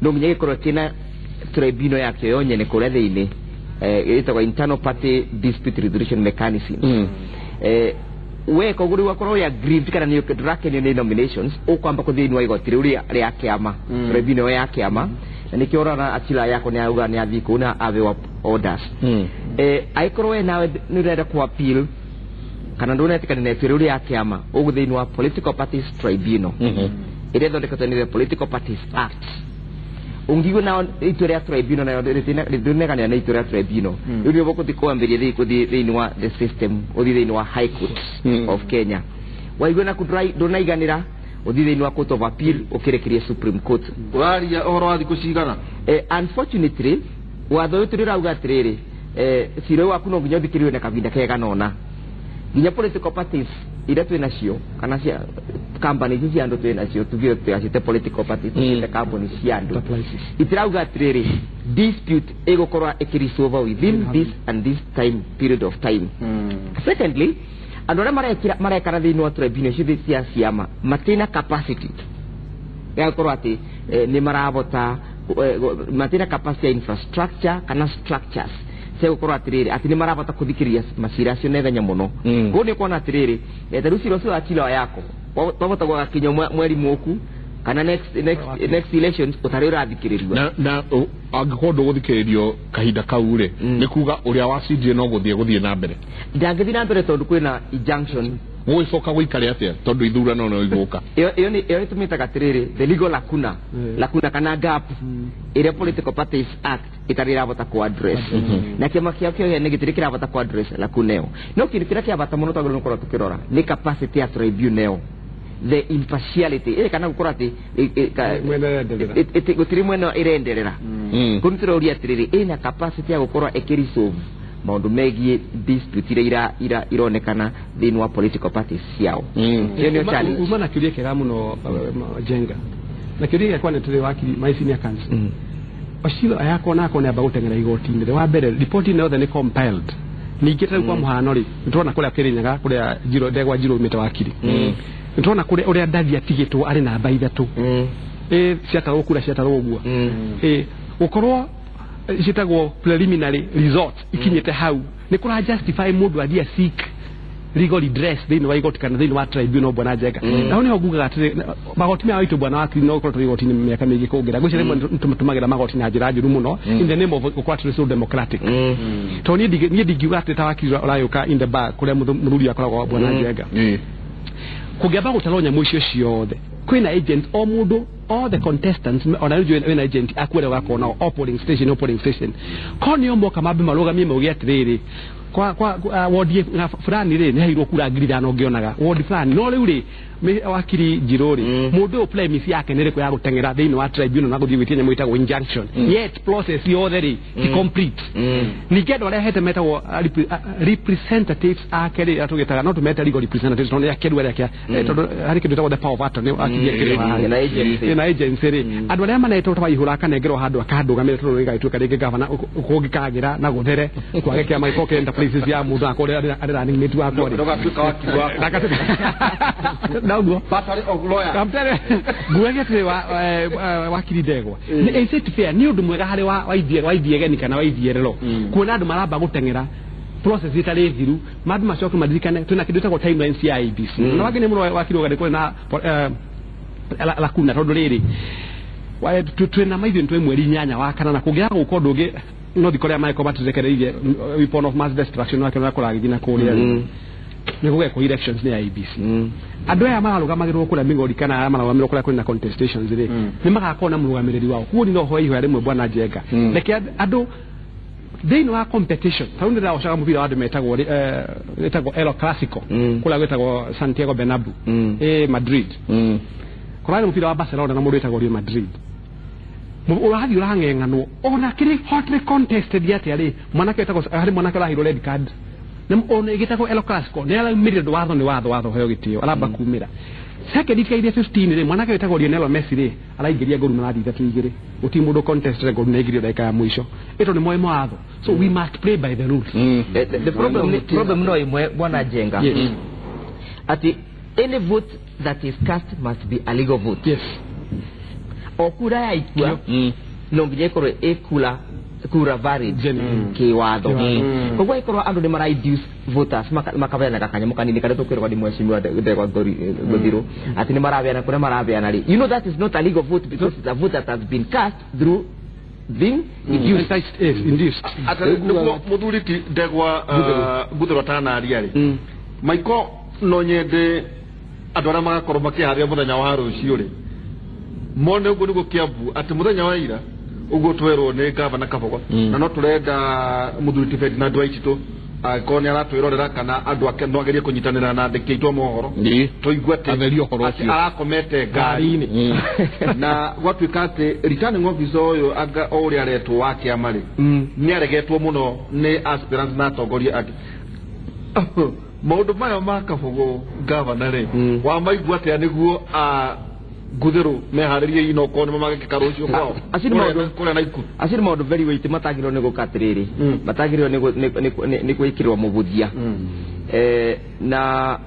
no nginya gĩkorwo kĩna tribunal yakĩo yo nyene kũrĩa thĩinĩ ĩtagwo internal party dispute resolution mechanism. We koguo rĩu akorwo wĩ aggrieved kana nĩ ndũrakenio nĩ nominations ũkwamba kũthiĩ thĩinĩ wa igoti rĩu rĩa kĩama tribunal ya kĩama na nĩkĩo ũrona Achilo Ayako nĩ auga nĩ athiĩ kũu na ahewa orders. Angĩkorwo we nawe nĩ ũrenda kũ appeal kana ndũnetĩkania na itua rĩu rĩa kĩama ũgũthiĩ thĩinĩ wa Political Parties Tribunal ĩrĩa ĩthondeketwo nĩ the Political Parties Act. Ũngĩigua nao itua rĩa tribunal nayo rĩtinegania na itua rĩa tribunal rĩu nĩ ũgũthiĩ kwambĩrĩria gũthiĩ thĩinĩ wa the system ũthiĩ thĩinĩ wa High Court of Kenya. Waigua naku ndũnaiganĩra ũthiĩ thĩinĩ wa Court of Appeal ũkĩrekerie Supreme Court. Ũraria ũhoro wa thikũ cigana? Unfortunately watho ũyũ tũrauga atĩrĩrĩ cira ũyũ waku no nginya ũthikĩrĩrio na kahinda kegana ũna nginya political parties iria twĩ nacio kana cia company ici cia andũ twĩ nacio tugire tũgacite political parties tugite company cia andũ itirauga atĩrĩrĩ dispute ĩgũkorwo ĩkĩresolve within this and this time period of time. Secondly, andũ arĩa marekana thĩinĩ wa tribunal icio cia ciama matina capacity ya gũkorwo atĩ nĩ marahota matina capacity ya infrastructure kana structures cia gũkorwo atĩrĩrĩ atĩ nĩ marahota kũthikĩrĩria macira acio naihenya mũno. Koguo nĩ ũkuona atĩrĩrĩ ta rĩu cira ũcio wa Achilo Ayako twahota gũgakinya mweri mũku kana next elections ũtarĩ ũrathikĩrĩrio. Na angĩkorwo ndũgũthikĩrĩrio kahinda kau rĩ nĩ kuga ũrĩa wacindire no gũthiĩ na mbere ndangĩthiĩ na mbere tondũ kwĩna injunction. Mũgĩcoka gũikare atĩa tondũ ithurano no igũka? Ĩyo nĩ tũmĩtaga atĩrĩrĩ the legal lacuna kana gap ĩrĩa Political Parties Act ĩtarĩ ĩrahota kũ address na kĩama kĩao kĩo nĩ gĩtirĩ kĩrahota kũ address lacuna ĩyo. No kĩndũ kĩrĩa kĩa bata mũno twagĩrĩirwo gũkorwo tũkĩrora nĩ capacity ya tribunal ĩyo, the impartiality ĩ kana gũkorwo atĩ gũtirĩ mwena ĩrenderera. Kũu nĩtũroria atĩrĩrĩ ĩna capacity ya gũkorwo ĩkĩresolve maũndũ megiĩ dispute iria ironekana thĩinĩ wa political parties ciao. Ĩyo nĩyo challenge. Uma na kĩũria kĩega mũno Njenga na kĩũria gĩakwa nĩ tũrĩ wakiri my senior counsel Ochilo Ayako nako nĩ amba gũteng'era igoti-inĩ wa mbere report ĩno yothe nĩ compiled. Ningĩ ta rĩu kwa mũhano rĩ nĩtũrona kũrĩa Kĩrĩnyaga kũrĩa Njirũ ndegwa Njirũ umĩte wakiri nĩtũrona kũrĩa ũrĩa Ndathi atigĩtwo arĩ namba 3 ciatarwo kura ciatarwo ũguo gũkorwo ciĩtagwo preliminary results ikinyĩte hau nĩ kũra justify mũndũ athiĩ seek legal redress thĩinĩ wa igoti kana thĩinĩ wa tribunal bwana Njenga. Na hau nĩho ngugaga atĩrĩ magoti maya witũ bwana wakiri no gũkorwo tũrĩ igoti-inĩ mĩaka mĩingĩ kũngĩra ngwĩciria rĩmwe nĩtũmagĩra magoti na njĩra njũru mũno in the name of gũkorwo atĩ so democratic tondũ niĩ ndingiuga atĩ ta wakiri ũragĩũka in the bar kũrĩa mũthuri akoragwo bwana Njenga kũngĩamba gũtarwo nyamũ icio ciothe kwĩna agent o mũndũ All the contestants ona rĩu wĩna agent akwĩra ũgakorwo nao o polling station, o polling station. Ko nĩo moka mambe marũgamie mauge atĩrĩrĩ, kwa wodi fulani rĩ nĩ heirwo kura 5,000 ngĩonaga wodi fulani, no rĩu rĩ wakiri Njirũ rĩ, mũndũ ũyũ premise yake nĩ ĩrĩkũ ya gũteng'era thĩinĩ wa tribunal na gũthiĩ gwĩtia nyamũ ĩtagwo injunction, yet process yothe rĩ ti complete. Ningĩ andũ arĩa ahete metagwo representatives ake rĩ, tũgĩtaga no tũmete legal representatives, tondũ nĩ akeru arĩa, tondũ harĩ kĩndũ gĩtagwo the power of attorney, akirie kĩrĩ na agency rĩ, andũ arĩa manetwo ta Waihũra akanengerwo handũ akandũgamĩra, tondũ gĩgagĩtuĩka rĩngĩ gavana kũngĩkagĩra na gũthere kwage kĩama gĩkorwo kĩ enterprises ya mũndũ akorwo arĩ running mate wakwa rĩ, ndũgatuĩka wakiri wakwa naguo nguage atĩrĩ wakiri Ndegwa, is it fair? Nĩ ũndũ mwega harĩ waithiegeni kana waithierero kuona andũ maramba gũteng'era process itarĩ thiru, mambe macoke maririkane twĩna kĩndũ gĩtagwo timelines ya IEBC, na wangĩ nĩ mũno wakiri Ũgari kũrĩ na lakuna, tondũ rĩrĩ twĩna maithuĩ twĩ mweri 8 wa kana, na kũngĩaga gũka ũndũ ũngĩ no thikũ rĩa Michael matũrekereirie weapon of mass destruction wake ũrĩa kũragĩthiĩ na kũrĩa nĩ gũgekwo elections nĩ IEBC. Andũ aya mararũgamagĩrwo kũrĩa Migori kana arĩa mararũgamĩrwo kũrĩa kwĩna contestations rĩ, nĩ magakorwo na mũrũgamĩrĩri wao. Koguo no hoe ihoya rĩmwe bwana Njenga, reke andũ thĩinĩ wa competition, ta rĩu nĩndĩrawocaga mũbira wa andũ metagwo ĩtagwo El Clasico kũrĩa gwĩtagwo Santiago Bernabeu Madrid, kũrarĩ mũbira wa Barcelona na mũndũ wĩtagwo Real Madrid, ũrathiĩ ũrang'eng'anwo ona kĩrĩ hotly contested atĩa rĩ, mwanake wĩtagwo harĩ mwanake ũraheirwo red card ona ĩgĩtagwo El Clasico nĩ araumĩrire, watho nĩ watho, watho heo gĩtĩo aramba kumĩra second ikaire 15 rĩ, mwanake wĩtagwo Lionel Messi rĩ araingĩria ngoru marathiĩ 3-2, gũtirĩ mũndũ contested ngoru na aingĩrio ndagĩka ya mũico, ĩto nĩ moĩ mawatho, so we must play by the rules. The problem no ĩmwe bwana Njenga, ati any vote that is cast must be a legal vote. Yes. O kura ya ikua no nginya ĩkorwo ĩ kura valid kĩwatho. Koguo ĩkorwo andũ nĩ mara induce voters makabeana kanyamũ kanini karĩa tũkwĩrwo nĩ mheshimiwa Ndegwa Ngothiru atĩ nĩ marabeana kũrĩa marabeana rĩ, you know that is not a legal vote because it's a vote that has been cast through being induced. Induced. Atĩ nĩguo mũthuri ti Ndegwa Nguthiru atanaria rĩ, Michael, no nyende andũ arĩa magakorwo makĩharĩria mũthenya wa rũciũ rĩ, mone ũguo nĩguo Kiambu atĩ mũthenya wa ira ũguo twerwo nĩ gavana Kabogo, na no tũrenda mũthuri ti Ferdinand Waititũ angĩkorwo nĩ aratwĩrorera kana andũ ake no agerie kũnyitanĩra na andĩki aitũ a mohoro, tũigue atĩ arakomete ngari-inĩ na gwatuĩka atĩ returning officer ũyũ anga o ũrĩa aretwo wa kĩama rĩ, nĩ aregetwo mũno nĩ aspirants na atongoria angĩ. Maũndũ maya ma Kabogo gavana rĩ, wamaigua atĩa nĩguo Nguthiru meharĩrie ino korwo nĩmo magekĩka rũciũ kwao kũrĩa Naikuru? Acio nĩ maũndũ very weight matagĩrĩirwo nĩ gũka atĩrĩrĩ, matagĩrĩirwo nĩ gwĩkĩrwo mũbuthia, na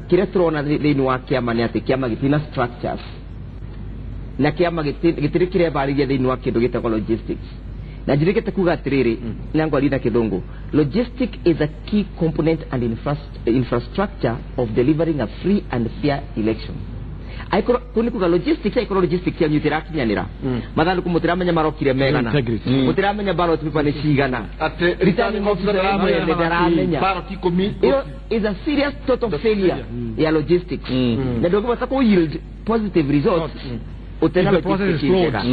kĩrĩa tũrona thĩinĩ wa kĩama nĩ atĩ kĩama gĩtirĩ na structures, na kĩama gĩtirĩ kĩrebarĩria thĩinĩ wa kĩndũ gĩtagwo logistics. Na njirĩkĩte kuga atĩrĩrĩ, na ngwaria na kĩthũngũ, logistic is a key component and infrastructure of delivering a free and fair election. Aikorwo kuni kuga logistics, aikorwo logistics yanyu itirakinyanĩra, mathandũkũ mũtiramenya marokire megana, mũtiramenya ballot paper nĩ cigana, atĩ returning officer ndaramenya ballot 10, ĩyo is a serious total failure ya logistics, na ndũngĩhota kũ yield positive results ũtena logistics njega.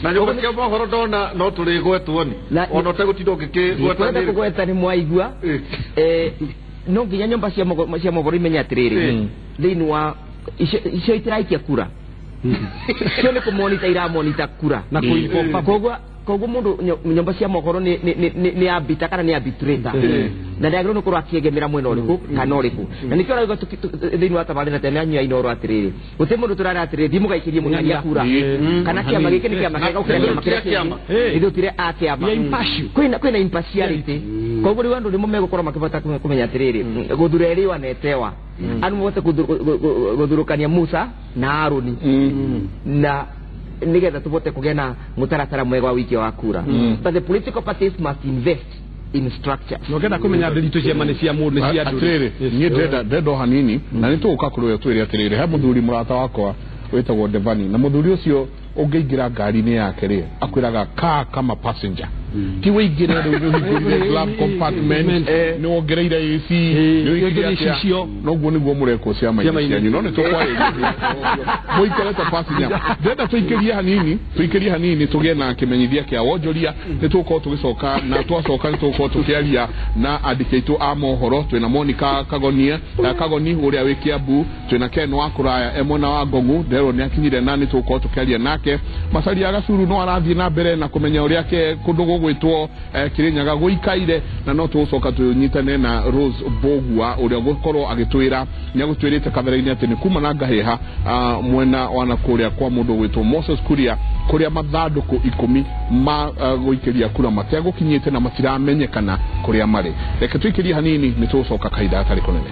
Na nyũmba cia mohoro ndona no tũrĩgwetwo ni ona ũtegũtinda ũngĩkĩgweta kũgweta nĩ mwaigua, no nginya nyũmba cia mohoro imenye atĩrĩrĩ, thĩinĩ wa icio itiraikia kura, cio nĩ kũmonita iramonita kura, koguo mũndũ nyũmba cia mohoro nĩ arbiter kana nĩ arbitrator, na ndagĩrĩirwo nĩ gũkorwo akĩegemera mwena ũrĩkũ kana ũrĩkũ. Na nĩkĩo ũrauga thĩinĩ wa tabarĩra tene yanyu ya Inooro atĩrĩrĩ, gũtirĩ mũndũ tũrara atĩrĩrĩ thiĩ mũgaikĩrie mũng'ania kura, kana kĩama gĩkĩ nĩ kĩama kĩega gũkĩra kĩama kĩrĩa kĩngĩ, ithuĩ tũtirĩ a kĩama, kwĩna impartiality. Koguo rĩu andũ nĩmo megũkorwo makĩbata kũmenya atĩrĩrĩ, gũthura ĩrĩwa na ĩtewa, andũ mahote gũthurũkania Musa na Haruni, na nigetha tubote kũgĩa na mũtaratara mwega wa wĩikia wa kura. But the political parties must invest in structures. Nokenda kũmenya ndĩritũ ciama nĩ cia mũndũ nĩ cia andũ. Atĩrĩrĩ, niĩ ndĩrenda o hanini, na nĩ tũgũka kũrĩ we twĩre atĩrĩrĩ, he mũthuri mũrata wakwa wĩtagwo Devani, na mũthuri ũcio Ũngĩingĩra ngari-inĩ yake rĩ, akwĩraga kaa kama passenger, ti wĩingĩre rĩu nĩ ũhingũrire glove compartment, nĩ wongereire AC, nĩ wĩkire atĩa. Noguo nĩguo mũrekwo ciama-inĩ cianyu, no nĩ tũkwarĩrĩria mũikare ta passenger. Ndĩrenda tũikĩrie hanini tũgĩe na kĩmenyithia kĩa wonjoria. Nĩ tũgũkorwo tũgĩcoka, na twacoka nĩ tũgũkorwo tũkĩaria na andĩki aitũ a mohoro. Twĩna Monica Kagonia, Kagoni ũrĩa wĩ Kiambu, twĩna Ken wa Kũraya e mwena wa Ngongu, nderwo nĩ akinyire na nĩ tũgũkorwo tũkĩaria nake. Macaria Gacuru no arathiĩ na mbere na kũmenya ũrĩa ke kũndũ gũgwĩtwo Kirinyaga gũikaire, na no tũgũcoka tũnyitane na Rose Mbũgua ũrĩa ũgũkorwo agĩtwĩra, nĩ agũtwĩrĩte kabere-inĩ atĩ nĩ kuma na ngahĩha mwena wa na kũrĩa kwa mũndũ ũgwĩtwo Moses Kuria, kũrĩa mathandũkũ 10 ma gũikĩria kura mategũkinyĩte na matiramenyekana kũrĩa marĩ. Reke tũikĩrie hanini, nĩ tũgũcoka kahinda gatarĩ kũnene.